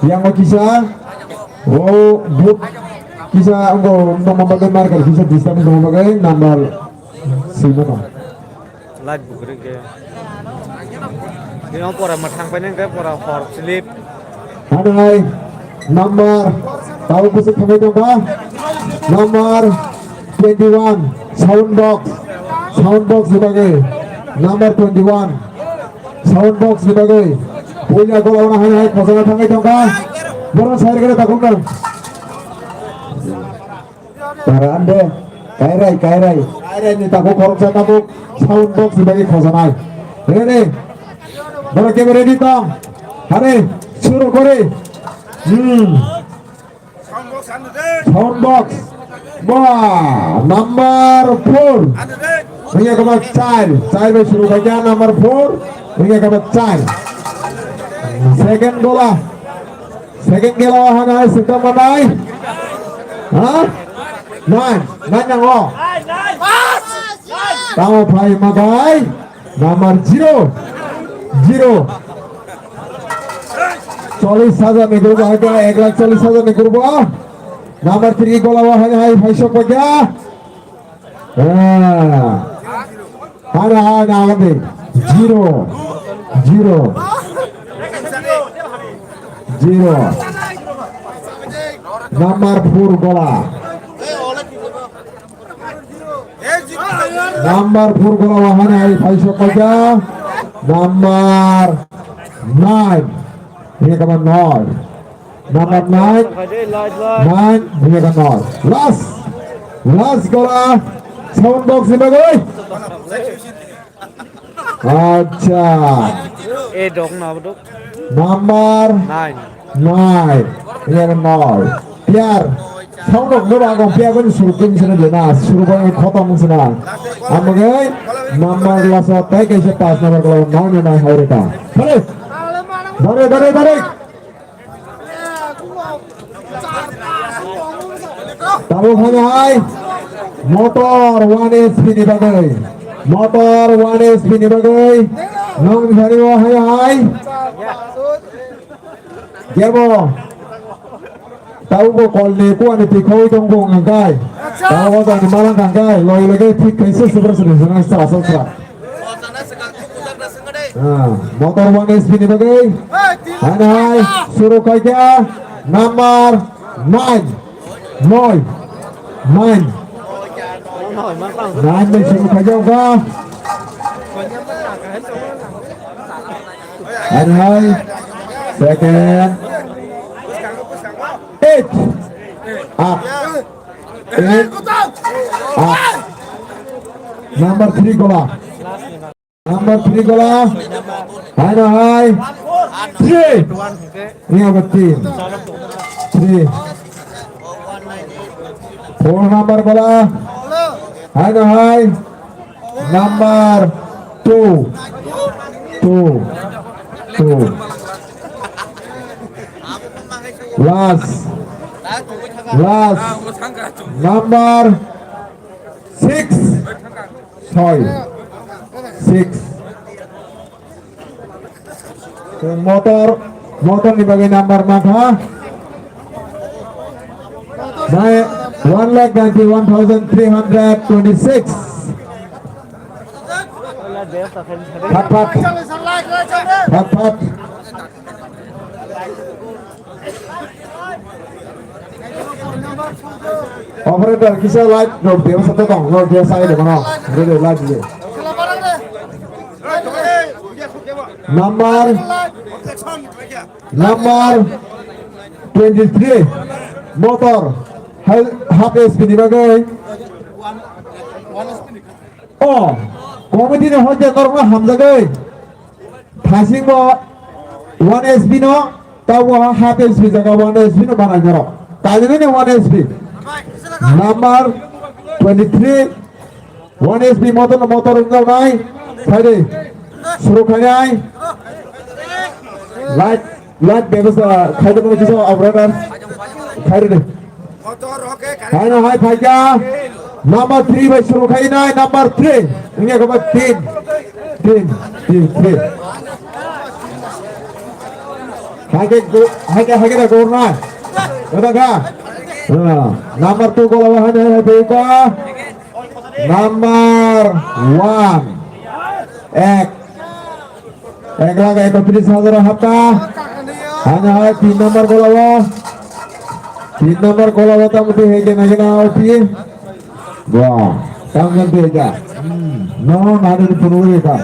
Yang kisa, oh, but kisa, oh, tongma bagwi marker kisa disturb tongma bagwi number sima tong. Light bukrek ke. Yang pora mathang paine ke pora hor slip. Hanai number tau kusuk thangwi tongkha. Number twenty one sound box. Sound box ni bagwi number twenty one sound box ni bagwi puila gola wana hanai khosana thangwi tongkha. Borok sai rwgwla takhuk nang. Tara ande, kairai, kairai. Kairai ni takhuk khoroksa tabuk sound box ni bagwi khojanai. Ready? Borok kebo ready tong? Hare, suru kore. Hmm. Sound box. Ba, number four. Wngya kama char. Char bai suru khaikha number four. Wngya kama char. Second gola. Second gola hana hai sita manai. Ha? Nine. Nine nango. Tamo phai makai. Number zero. Zero. Chollish hajar ni group hai ek lakh chollish hajar ni group. Number three gola hai hai phai sok paikha. Ah. Hana, hana, hana. Zero. Zero. Zero. Number four gola. Number four gola wahani hai phai sok paikha. Number nine. Ini kabar nol. Number nine. Nine, buya ka nol. Last. Last gola. Sound box ni bagwi. Acha. Eh, dok na, dok. Number nine. Nine. Buya ka nol. Tiar. Sound box ni bagwi tiar bani suru kin sini dena. Suru bani khotom sini. Amagwi number last tai kaisa pass number gola nol ni nai haurika. Bale. Bale, bale, bale. Tabuk hwnwi hai motor one H P ni bagwi, motor one H P ni bagwi nwng thani o hai hai. Kebo tabuk bo kol ni kuwa ni tikhawi tong bo wng kai. Tabuk o jani malang kang kai, loi loi thik khaisa super sini sini sara sara. Ah, motor one H P ni bagwi. Hai, hai, suru khaikha number nine. Noi. Nine. Nine bai suru khaikha wngkha. Hai, hai. Second. Eight. Up. Eight. Up. Number three gola. Number three gola. Hai na hai. Three. Ini apa team? Three. Four number gola. Hai na hai. Number two. Two. Two. Last. Last. Number six. Soi. Six. Motor, motor ni bagwi number mangkha. Nai, one lakh ninety one thousand three hundred twenty six. Phat phat. Phat phat. Operator, kisa light rok dia satu tong, rok dia saya dengan rok dia light dia. Number, number twenty three, motor, hal-, half S P ni bagwi. Oh, committee ni hojak norok hamjagwi. Thasing bo one S P no. Tabo ha H P jaga one H P no manai norok. Kainwi ni one H P. Number twenty-three, one H P motor, motor wngkha nai. Phaidi. Suru khainai. Light, light bebostha khaidi mo kisa operator. Khaidi. Haino hai phaikha. Number three bai suru khainai, number three. Wngya khe ba tin. Tin, tin, three. Haike go, haike, haike da gorna. Ada kha? Ah, number two gola hai, hai, hai, phaikha. Number one. Ek. Ek lakh ekotris hajar hapta. Haino hai tin number gola o. Tin number gola o tamo twi hai kena kena o twi. Wah, tamo twi hai ka. Hmm, no, no, no, no, no, no, no.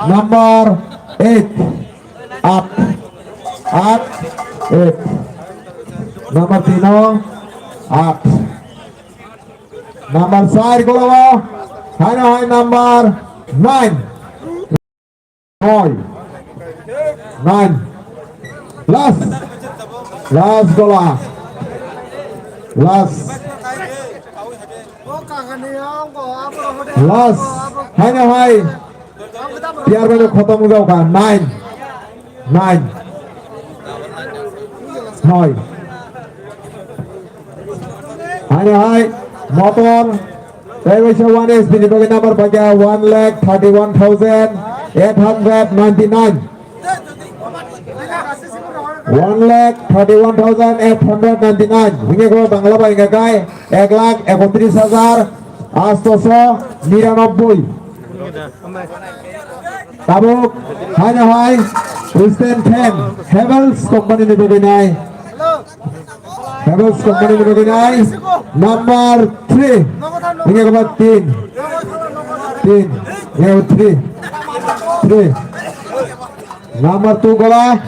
Number eight. At. At. Eight. Number tino. At. Number side gola o. Haino hai number nine. Noi. Nine. Last. Last gola. Last. Last. Haino hai. Tiar bai khotom wngkha. Nine. Nine. Noi. Haino hai. Motor. Tei waisa one H P ni bagwi number paikha one lakh thirty one thousand eight hundred ninety nine. One lakh thirty one thousand eight hundred ninety nine. Hingke ko Bangla bai hingke kai ek lakh ekotris hajar atsho niranobboi. Tabuk haino hai Christian fan Havells company ni bagwi nai. Havells company ni bagwi nai. Number three. Ini kaba tin. Tin. Ini three. Three. Number two gola.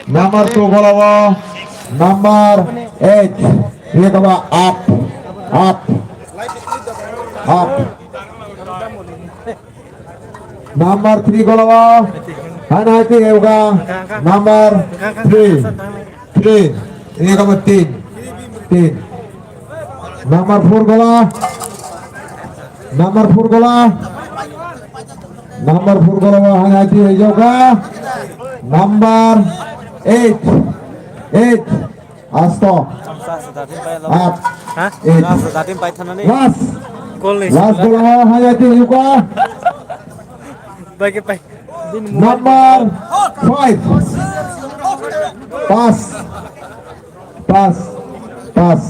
Number two gola o. Number eight. Ini kaba up. Up. Up. Number three gola o. Haino hai twi ewga. Number three. Three. Ini kamu tin. Tin. Number four gola. Number four gola. Number four gola o haino hai twi ewga. Number eight. Eight. Asto. At. Ha? Eight. Last. Last. Last gola o haino hai twi ewga. Number five. Pass. Pass. Pass.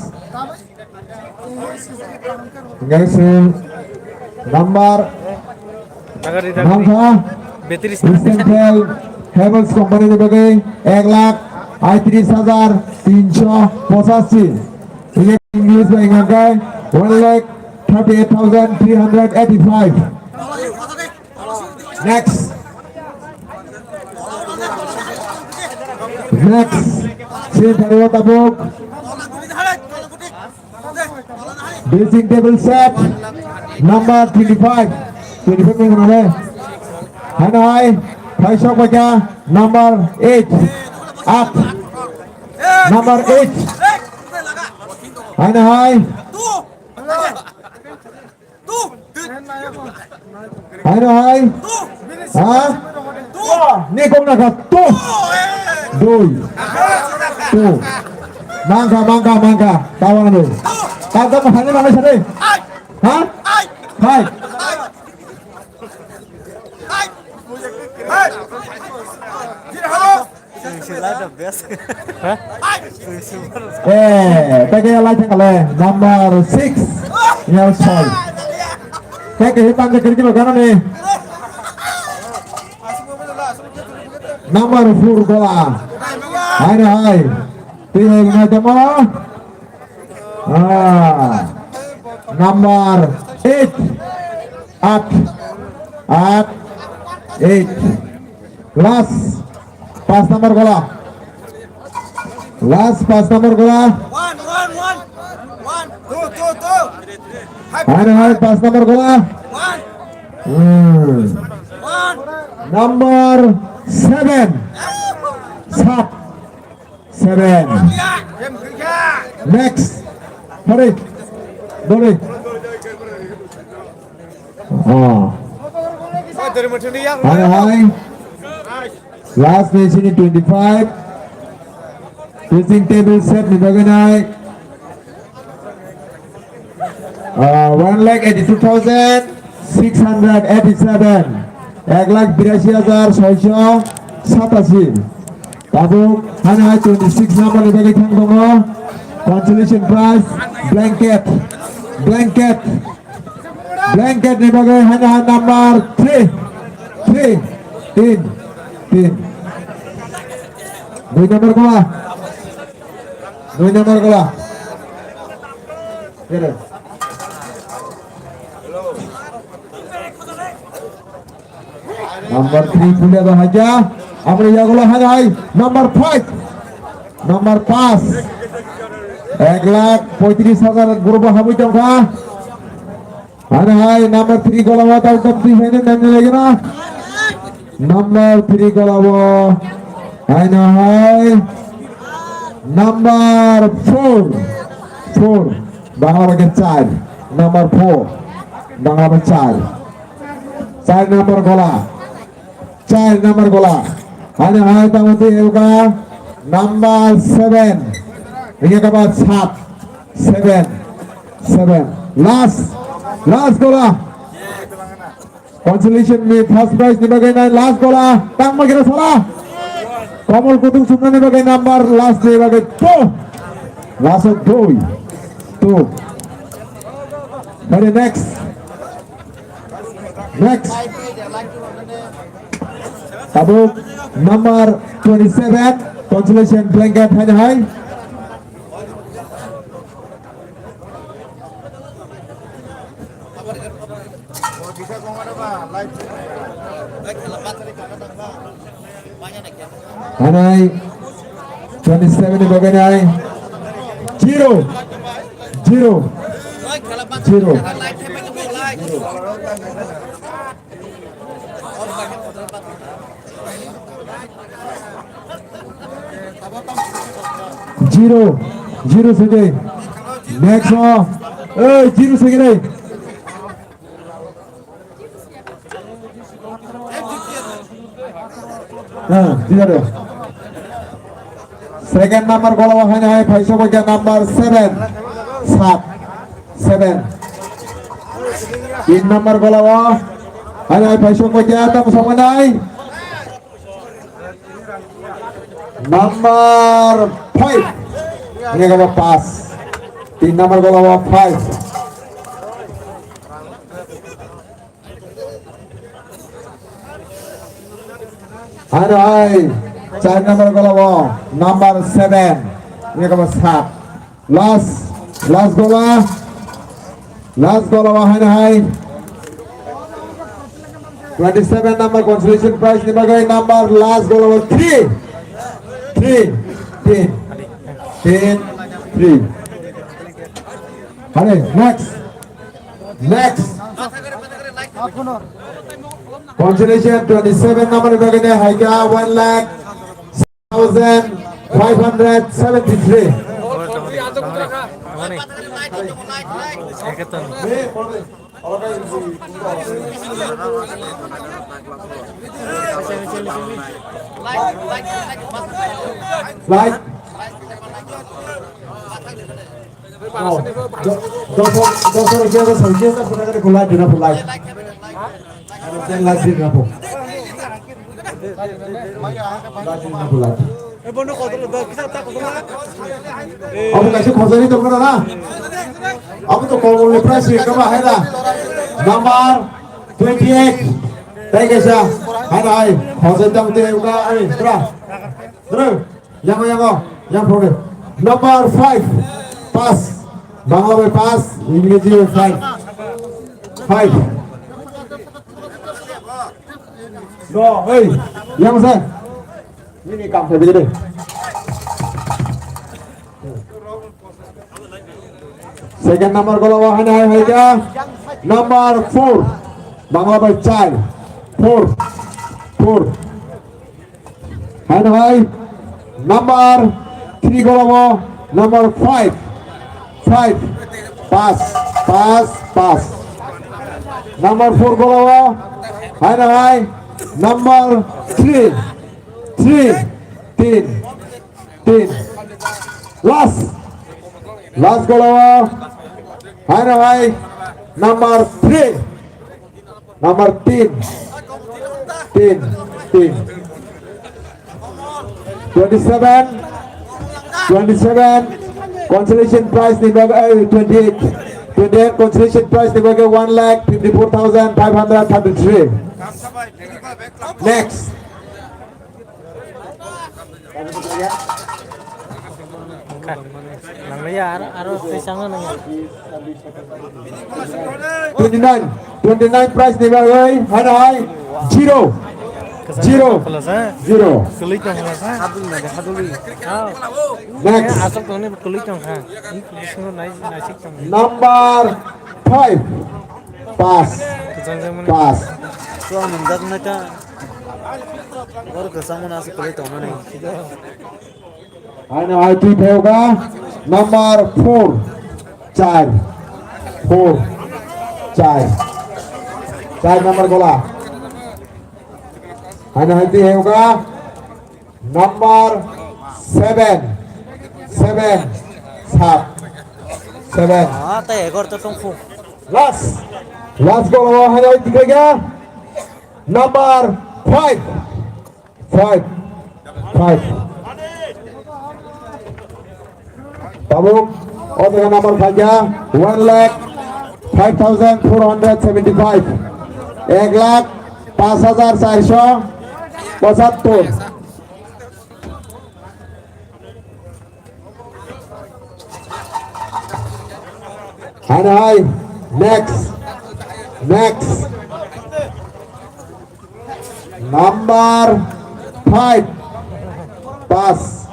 Guys, number Nangkha. Battery Christian Tel Havells company ni bagwi ek lakh aitris hajar tinsho pochashi. English bai nangkha one lakh thirty eight thousand three hundred eighty five. Next. Next. Sini thani o tabuk. Dressing table set number twenty five. Twenty five ni hwnale. Haino hai. Phaisok baikha number eight. At. Number eight. Haino hai. Haino hai. Ha? Ni kok na ka tu. Dui. Tu. Mangka, mangka, mangka. Tawang lu. Kau kamu hanya mana sini? Ha? Hai. Eh, teke lai thang le number six. Yal soi. Teke hi tang kiri kiri gana ni. Number four gola. Hai hai. Tini ngai tamo. Ah, number eight. At. At. Eight. Last. Pas number gola. Last pas number gola. One, one, one. One. Two, two, two. Hai, hai, pas number gola. One. Hmm. One. Number seven. Sat. Seven. Next. Hurry. Dori. Oh. Hai, hai. Last ni sini twenty-five. Dressing table set ni bagwi nai. Ah, one lakh eighty-two thousand six hundred eighty-seven, ek lakh birashi hajar soisho satasi. Tabuk haino hai twenty-six number ni bagwi thang tongo. Consolation prize blanket, blanket, blanket ni bagwi haino hai number three, three, tin, tin. Dui number gola. Dui number gola. Kere. Number three pulia da haja. Amri yagola hai hai. Number five. Number pass. Ek lakh poitris hajar group habui tongkha. Hai hai number three gola wa tau tau tui hai nang lagi na. Number three gola wa. Hai na hai. Number four. Four. Bangla bai khe char. Number four. Bangla bai char. Char number gola. Char number gola. Ani hai tamo twi ewga number seven. Ini kaba sat. Seven. Seven. Last. Last gola. Consolation ni first prize ni bagwi nai last gola tangma kira sala. Komol kutung sumna ni bagwi number last ni bagwi two. Last o dui. Two. Very next. Next. Tabuk number twenty-seven consolation blanket hai hai. Hanai twenty-seven ni bagwi nai zero, zero, zero. Zero, zero sege. Next o. Ei, zero sege re. Ha, zero. Second number gola o hai hai phaisa boja number seven. Sat. Seven. Tin number gola o hai hai phaisa boja tam samanai. Number five. Ini kalau pas. Tin number gola o five. Hai hai, char number gola o number seven. Ini kaba sat. Last, last gola. Last gola o hai hai. Twenty-seven number consolation prize ni bagwi number last gola o three. Three, tin, tin, three. Hai, next. Next. Consolation twenty-seven number bagwi nai hai kha one lakh thousand five hundred seventy-three. Like. Oh, do-, doso, doso rupiah ko sangkhe ta pura kare kulai dina pulai. Ten lakh dina po. Lakh dina pulai. Abo kaisa khosari tongkha na. Abo to kobol ni price ni kama hai da. Number twenty-eight. Tai kaisa. Hai hai. Khosari tong te uka ai tra. Tra. Yango, yango, yang problem. Number five, pass. Bangla bai pass, Ingreji bai five. Five. No, hey, yang sa. Ini kam sa bigre. Second number gola wa hai hai ja. Number four. Bangla bai char. Four. Four. Hai hai. Number three golao, number five, five, pass, pass, pass. Number four golao, hai na hai, number three, three, tin, tin. Last, last golao, hai na hai, number three. Number tin. Tin. Tin. Twenty-seven. Twenty-seven. Consolation prize ni bagwi, eh, twenty-eight. Twenty-eight consolation prize ni bagwi one lakh fifty-four thousand five hundred thirty-three. Next. Nangya, aro, aro tei changna nangya. Twenty-nine, twenty-nine prize ni bagwi, hai hai, zero, zero, zero. Kwlwi tong kha sa. Next. Aswk tongni kwlwi tong kha. Bisingo nai-, naisik tong. Number five, pass, pass. Chuang nungjak nai ta. Bor kwchangma aswk kwlwi tongmani. Ano hai twi phayoga number four, char, four, char, char number gola. Ano hai twi phayoga number seven, seven, sat, seven. Ah, tei egor to tongkhu. Last, last gola hai twi phayoga number five. Five. Five. Tabuk, o jaga number khaikha, one lakh five thousand four hundred seventy-five. Ek lakh paanch hajar charso pochattor. Hai hai, next, next. Number five, pass,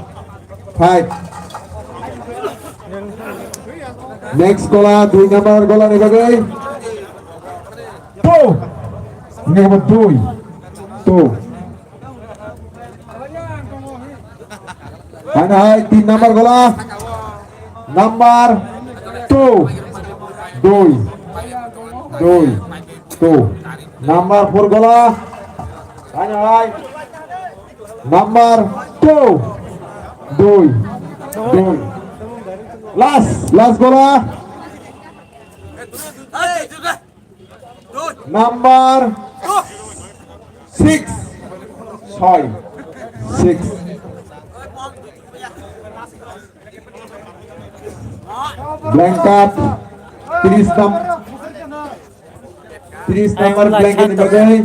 five. Next gola, dui number gola ni bagwi. Two. Ini number dui. Two. Hai hai, tin number gola. Number two. Dui. Dui. Two. Number four gola. Hai hai. Number two. Dui. Dui. Last, last gola. Number six. Soi. Six. Blanket. Tris nam-, tris number blanket ni bagwi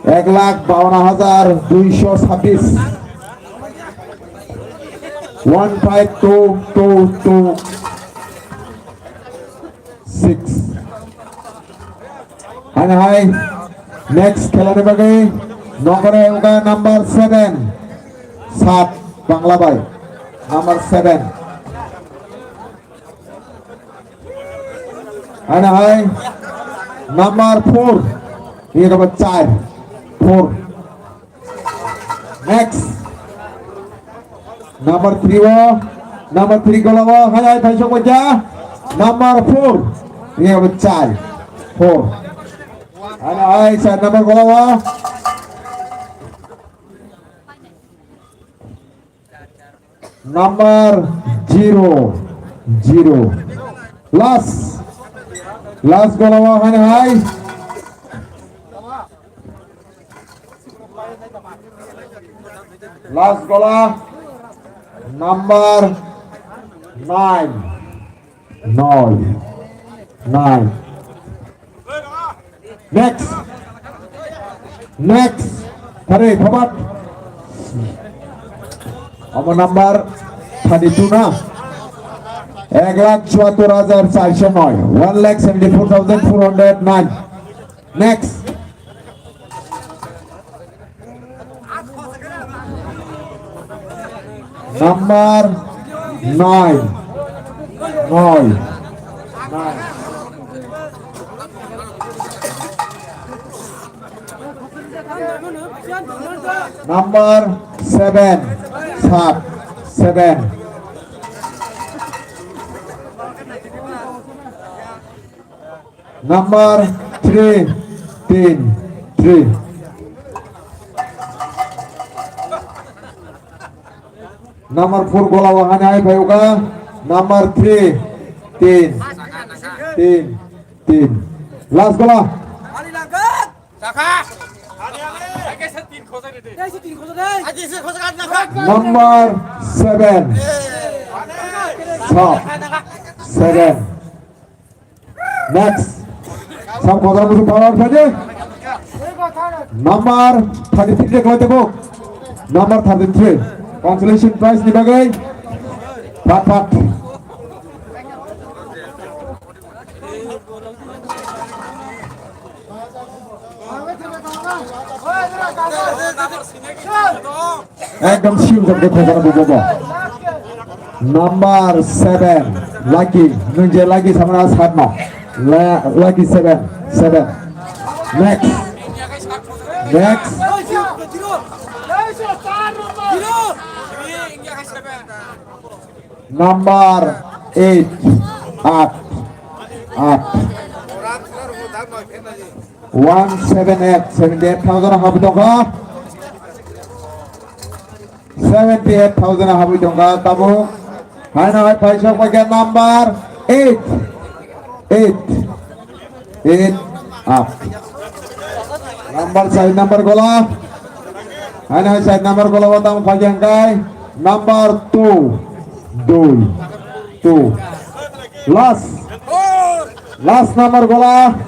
ek lakh bawann hajar duiso sabbish. One five two two two. Six. Hai hai. Next khela ni bagwi nokore uga number seven. Sat Bangla bai. Number seven. Hai hai. Number four. Ini dapat char. Four. Next. Number three o. Number three gola o. Hai hai, thaisok baja. Number four. Iya, bachai. Four. Hai hai, sa number gola o. Number zero, zero. Last, last gola o hai hai. Last gola number nine, noi, nine. Next. Next. Tare, thabat. Omo number thirty-two na. Ek lakh chuattor hajar charso noi. One lakh seventy-four thousand four hundred nine. Next. Number nine. Noi. Nine. Number seven. sat, seven. Number three, tin, three. Number four gola o hani hai phai uka. Number three, tin, tin, tin. Last gola. Number seven. Sat, seven. Next. Sam kodra musu power phai de. Number thirty-three de koi tebo. Number thirty-three. Consolation prize ni bagai. Pat pat. Ekdom siu jabde khokora bubo bo. Number seven, Lucky. Nung je Lucky samana satno. La-, Lucky seven, seven. Next. Next. Number eight, at, at. One seven eight, seventy eight thousand habi tongkha. Seventy eight thousand habi tongkha, tabuk. Haino hai phaisok paikha number eight, eight, eight, at. Number side number gola. Haino hai side number gola watang paikha hingkai number two, dui, two. Last, last number gola.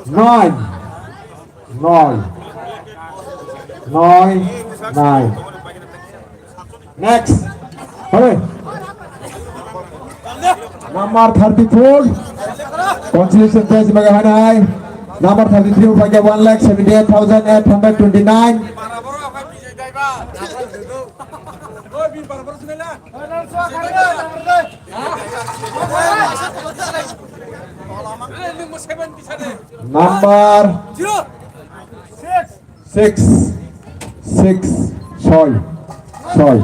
Nine. Nine. Nine. Nine. Next. Hore. Number thirty-four. Consolation prize maga hanai. Number thirty-three paikha one lakh seventy-eight thousand eight hundred twenty-nine. Number six, six, soi, soi.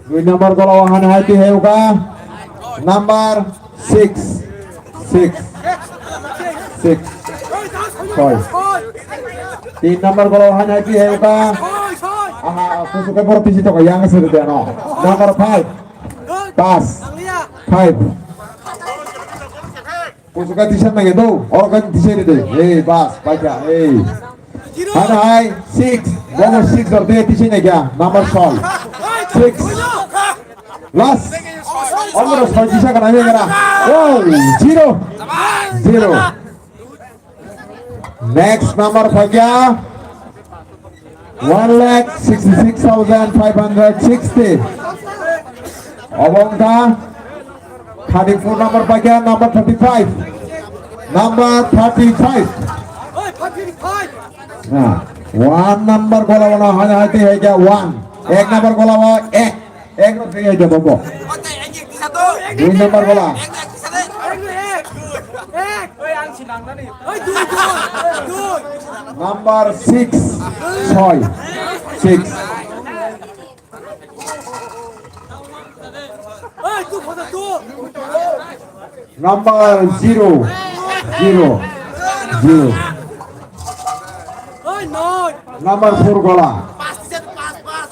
Dui number gola o hani hai twi hai uka. Number six, six, six, soi. Tin number gola o hani hai twi hai uka. Aha, kusukai boro tisi toko yang sir de no. Number five. Pass. Five. Kusuka tisa nang do, oro kan tisa de. Hey, bas, paikha, hey. Hana hai, six. Bobo six or de tisa nang ya, number sol. Six. Last. Omro sol tisa kana he kana. Oh, zero. Zero. Next number paikha. One lakh sixty-six thousand five hundred sixty. Obo wngkha thirty-four number paikha, number thirty-five. Number thirty-five. Na, one number gola wano hanya hati hai kya one. Ek number gola wa ek. Ek rok twi hai kya bobo. Dui number gola. Number six, soi, six. Number zero, zero, zero. Number four gola.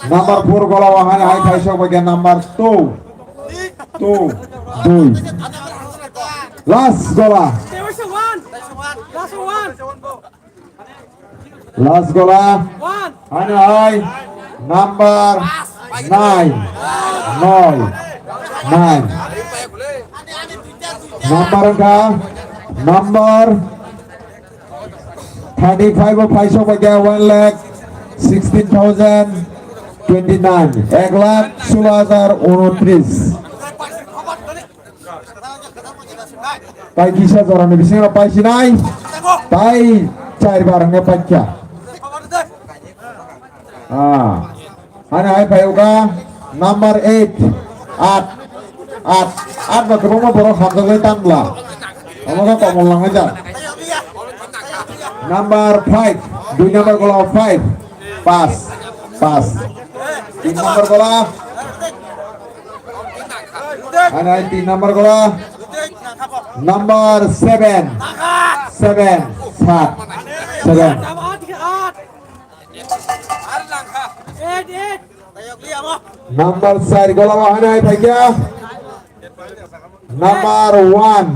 Number four gola wahai hai thai sok bagian number two, two, dui. Last gola. Last gola. One. Ano hai. Number nine. Noi. Nine. Number ka. Number thirty-five o paisok bai khe one lakh sixteen thousand twenty-nine. Ek lakh solo hajar unotris. Tai kisa jora ni bisingo pai sinai. Tai char bar hwnwi paikha. Ah. Hani hai phai uka number eight. At. At. At ba kwbangma borok hamjakgwi tanbla. Omo khe komol nangwi jak. Number five, dui number gola five, pass, pass. Tin number gola, anai tin number gola, number seven, seven, sat, seven. Number sar gola o hanai phaikya. Number one.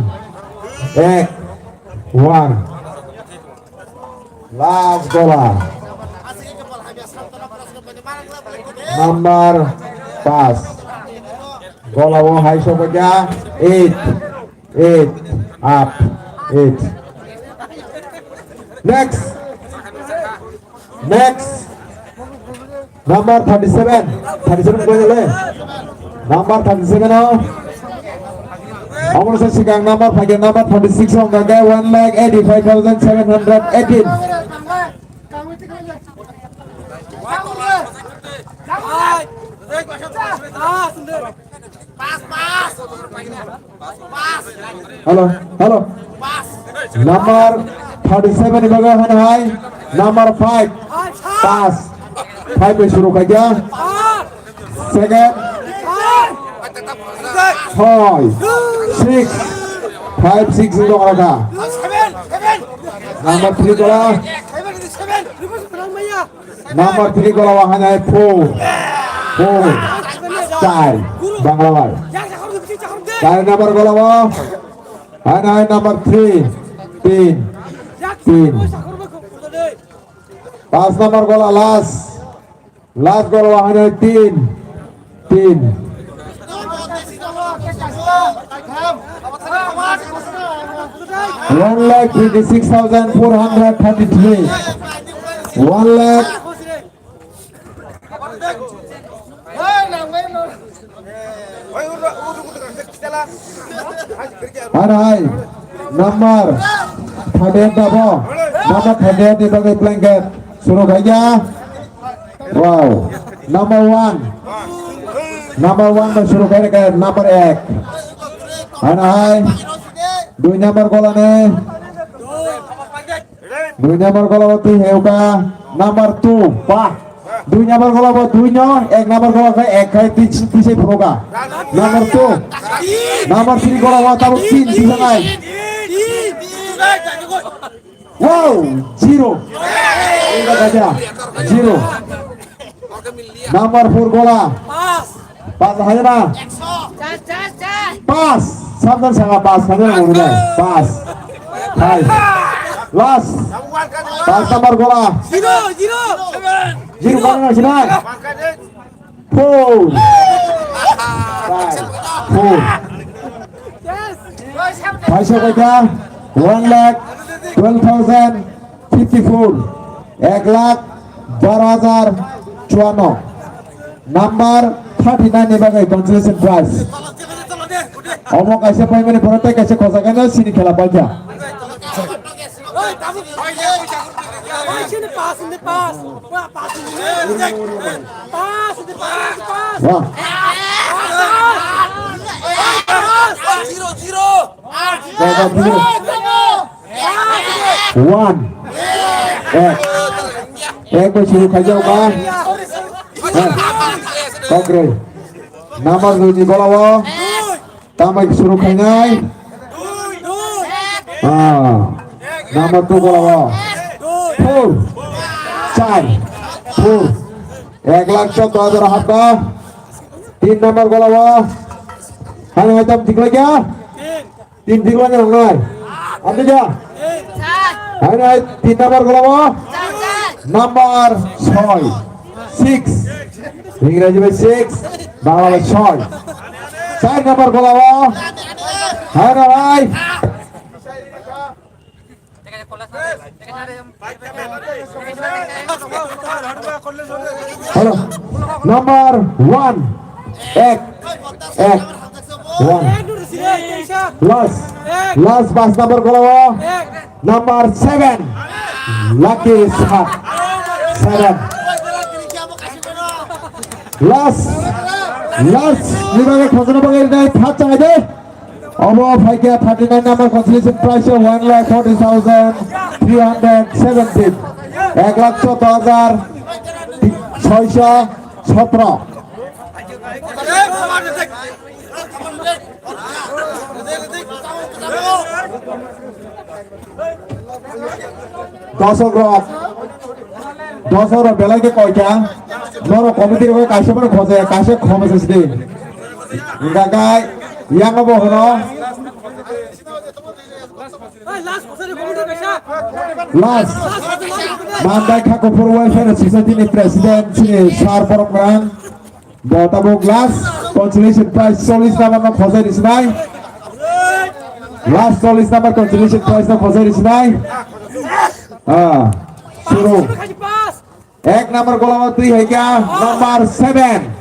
Ek. One. Last gola. Number pas. Gola o hai sokya. Eight. Eight. Up. Eight. Next. Next. Number thirty-seven. Thirty-seven koi le? Number thirty-seven o. Amar sa sikang number phage number thirty-six o hwnga one lakh eighty-five thousand seven hundred eighteen. Hello, hello. Number thirty-seven ni bagwi hano hai. Number five. Pass. Five bai suru khaikya. Second. Soi. Six. Five, six ni dong rakha. Number three gola. Number three gola o hanai four. Four. Char. Bangla bai. Char number gola o. Hanai number three. Tin. Tin. Pas number gola last. Last gola o hanai tin. Tin. One lakh twenty-six thousand four hundred thirty-three. One lakh. Hai, hai. Number thirty-eight dabo. Number thirty-eight ni bagwi blanket. Suru khaikya. Wow. Number one. Number one bai suru khai rwkha, number ek. Ano hai. Dui number gola ni. Dui number gola o twi heuka. Number two. Wah. Dui number gola bo dui no. Ek number gola khai ek khai twi, twi se phuroka. Number two. Number three gola o tabuk tin twi sanai. Wow, zero. Zero. Number four gola. Pas. Pas hai na? Char, char, char. Pas. Samdan sanga pas, samdan ngurunai. Pas. Hai. Last. Pas number gola. Zero, zero. Zero gola na sinai. Four. Five. Four. Paisa kata one lakh twelve thousand fifty-four. Ek lakh baro hajar chuano. Number thirty-nine ni bagwi consolation prize. Omo kaisa paimani pore tei kaisa khojagano sini khela paikha. Wah. One. Ek. Ek bai suru khaijak ba. Kok re. Number dui ni gola o. Tambai suru khainai. Ah. Number two gola o. Four. Char. Four. Ek lakh choudo hajar hapka. Tin number gola o. Hai hai tam diklaiya. Tin diklaiya nai. Ante ja. Hai hai tin number gola o. Number soi. Six. Ingreji bai six, Bangla bai soi. Char number gola o. Hai hai. Hello. Number one. Ek. Ek. One. Last. Last pas number gola o. Number seven. Lucky sat. Seven. Last. Last. Ni bagwi khojana bagwi nai phat changai de. Obo phaikha thirty nine number consolation prize o one lakh forty thousand three hundred seventeen, ek lakh chouddor hajar soisho sotro. Dosok rok, dosok rok belai khe koita, norok committee rok kaisa phano khoje, kaisa khoma se sidi. Hingkha khe yang bo hwno. Last, Mandai Khakophur Welfare Society ni President Shri Sar Borok Rang. Bo tabuk last consolation prize chollish number no khojai rwsinai. Last chollish number consolation prize no khojai rwsinai. Ah, suru. Ek number gola o twi hai kha number seven.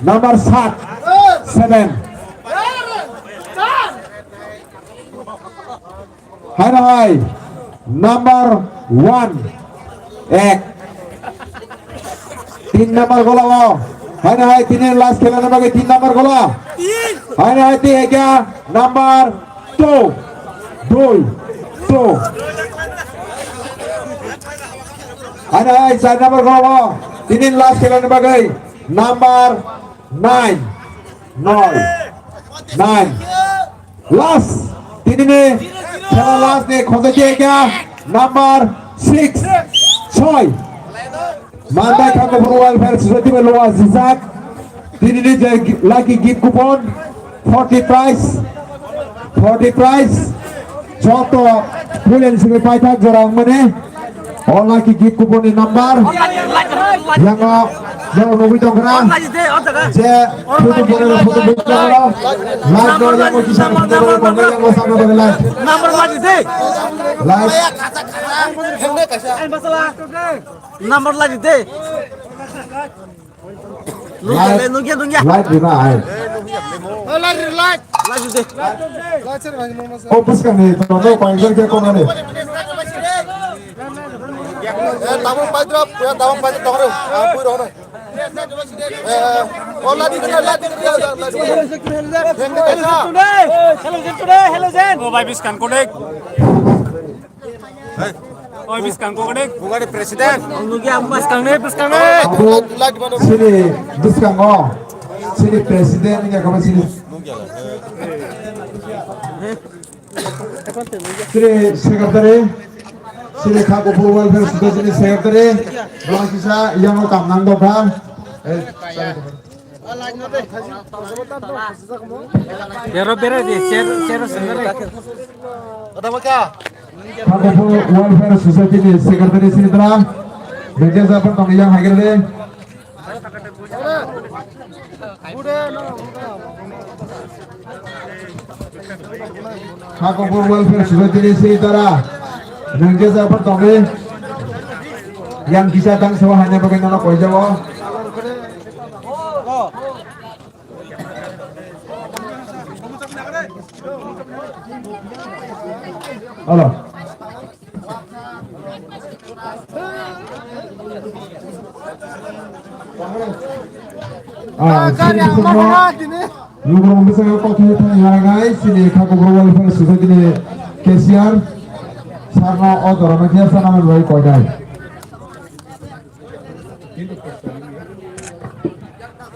Number sat. Seven. Hai hai. Number one. Ek. Tin number gola o. Hai hai, tini last khela number ke tin number gola. Hai hai, ti hai kya number two. Dui. Two. Hai hai, char number gola o. Tini last khela number ke number nine. Noi. Nine. Last, tini ni khela last ni khonsa khe kya number six, soi. Mandai Khakophur Welfare Society bai lowa sijak. Tini ni je lucky gift coupon, forty prize, forty prize. Joto pulen simi paithak jora wngmani. O lucky gift coupon ni number. Yango, yango nugui tongkha. Je photo bole photo bole tongkha. Last no yango kisa photo bole tongkha, yango sana bole last. Number lagi de. Last. Number lagi de. Light, light rina ai. Light, light. Light de. Oh, buskang ni, tongkha, painter ke kona ni. Eh, tabung paidrop, ya tabung paidrop tongro. Ah, pui rohno. Eh, oh, ladi kena, ladi kena, ladi kena. Hello, Jen. Hello, Jen. Oh, bai, buskang konek. Oi, buskang konek. Bungani president. Nugi ang buskang ne, buskang ne. Ladi, ladi mana? Sini buskang o. Sini president ni kama sini. Sini secretary, sini Khakophur Welfare Society ni secretary, bang kisa yang o kam nang dok ha. Eh, bero, bero di, share, share, share. Khakophur Welfare Society ni secretary sini tra, media apa tong yang hadir deh. Khakophur Welfare Society ni sini tara nangke jaba tongwi yang kisa tang sewa hanya bagai nono koi jawo. Halo. Ah, sini semua. Lukurok bwskango kothai thani haragai, sini Khakophur Welfare Society ni cashier, sarno o jorano khe sana manbai koidai.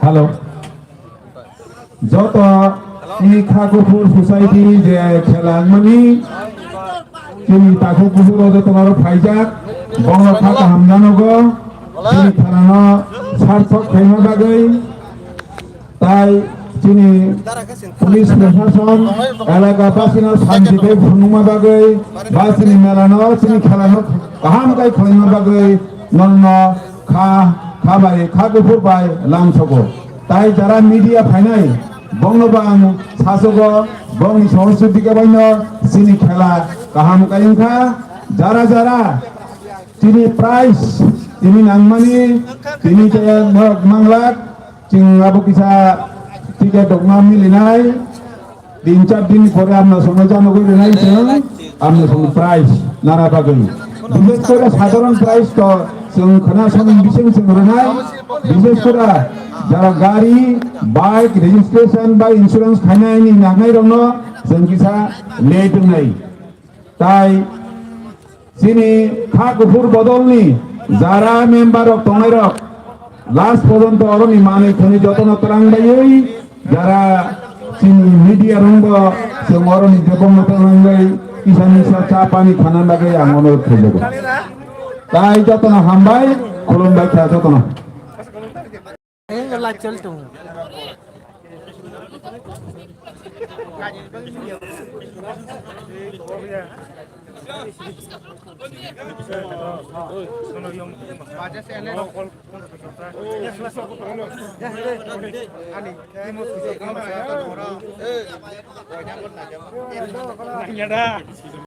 Hello. Joto i Khakophur society je khela wngmani, chini takhuk bukhuk rok joto norok phaijak, borok kha kaham janogo, chini thanano sarthok khaima bagwi, tai chini police proshashon, elaka basino santi tei phunukma bagwi, ba chini melano, chini khelano kaham khe khwlaima bagwi nokno kha, kha bai, Khakophur bai langsogo. Tai jara media phainai, bongno bo ang sasogo, bongni sohor sudhika baino chini khela kaham kaiwngkha. Jara jara chini prize, tini nangmani, tini khe norok manglak, chwng abo kisa ticket dokma milinai. Tin char din pore amna songno janogwi rwnai chwng, amna songno prize nana bagwi. Bishes kore sadharon prize to chwng khwna songni bising chwng rwnai. Bishes kore jara gari, bike registration ba insurance khainai ni nangnai rokno Chwng kisa late wngnai. Tai chini kha kuphur bodolni jara member rok tongnai rok last pojonto oroni manwi thani jotono twlang baiwi jara chini media rokbo chwng oroni bebakno twlang bai kisa misa cha pani khana bagwi ang onurodh khaijago. Tai jotono hambai, khulumbai kha jotono. Live choli tongo.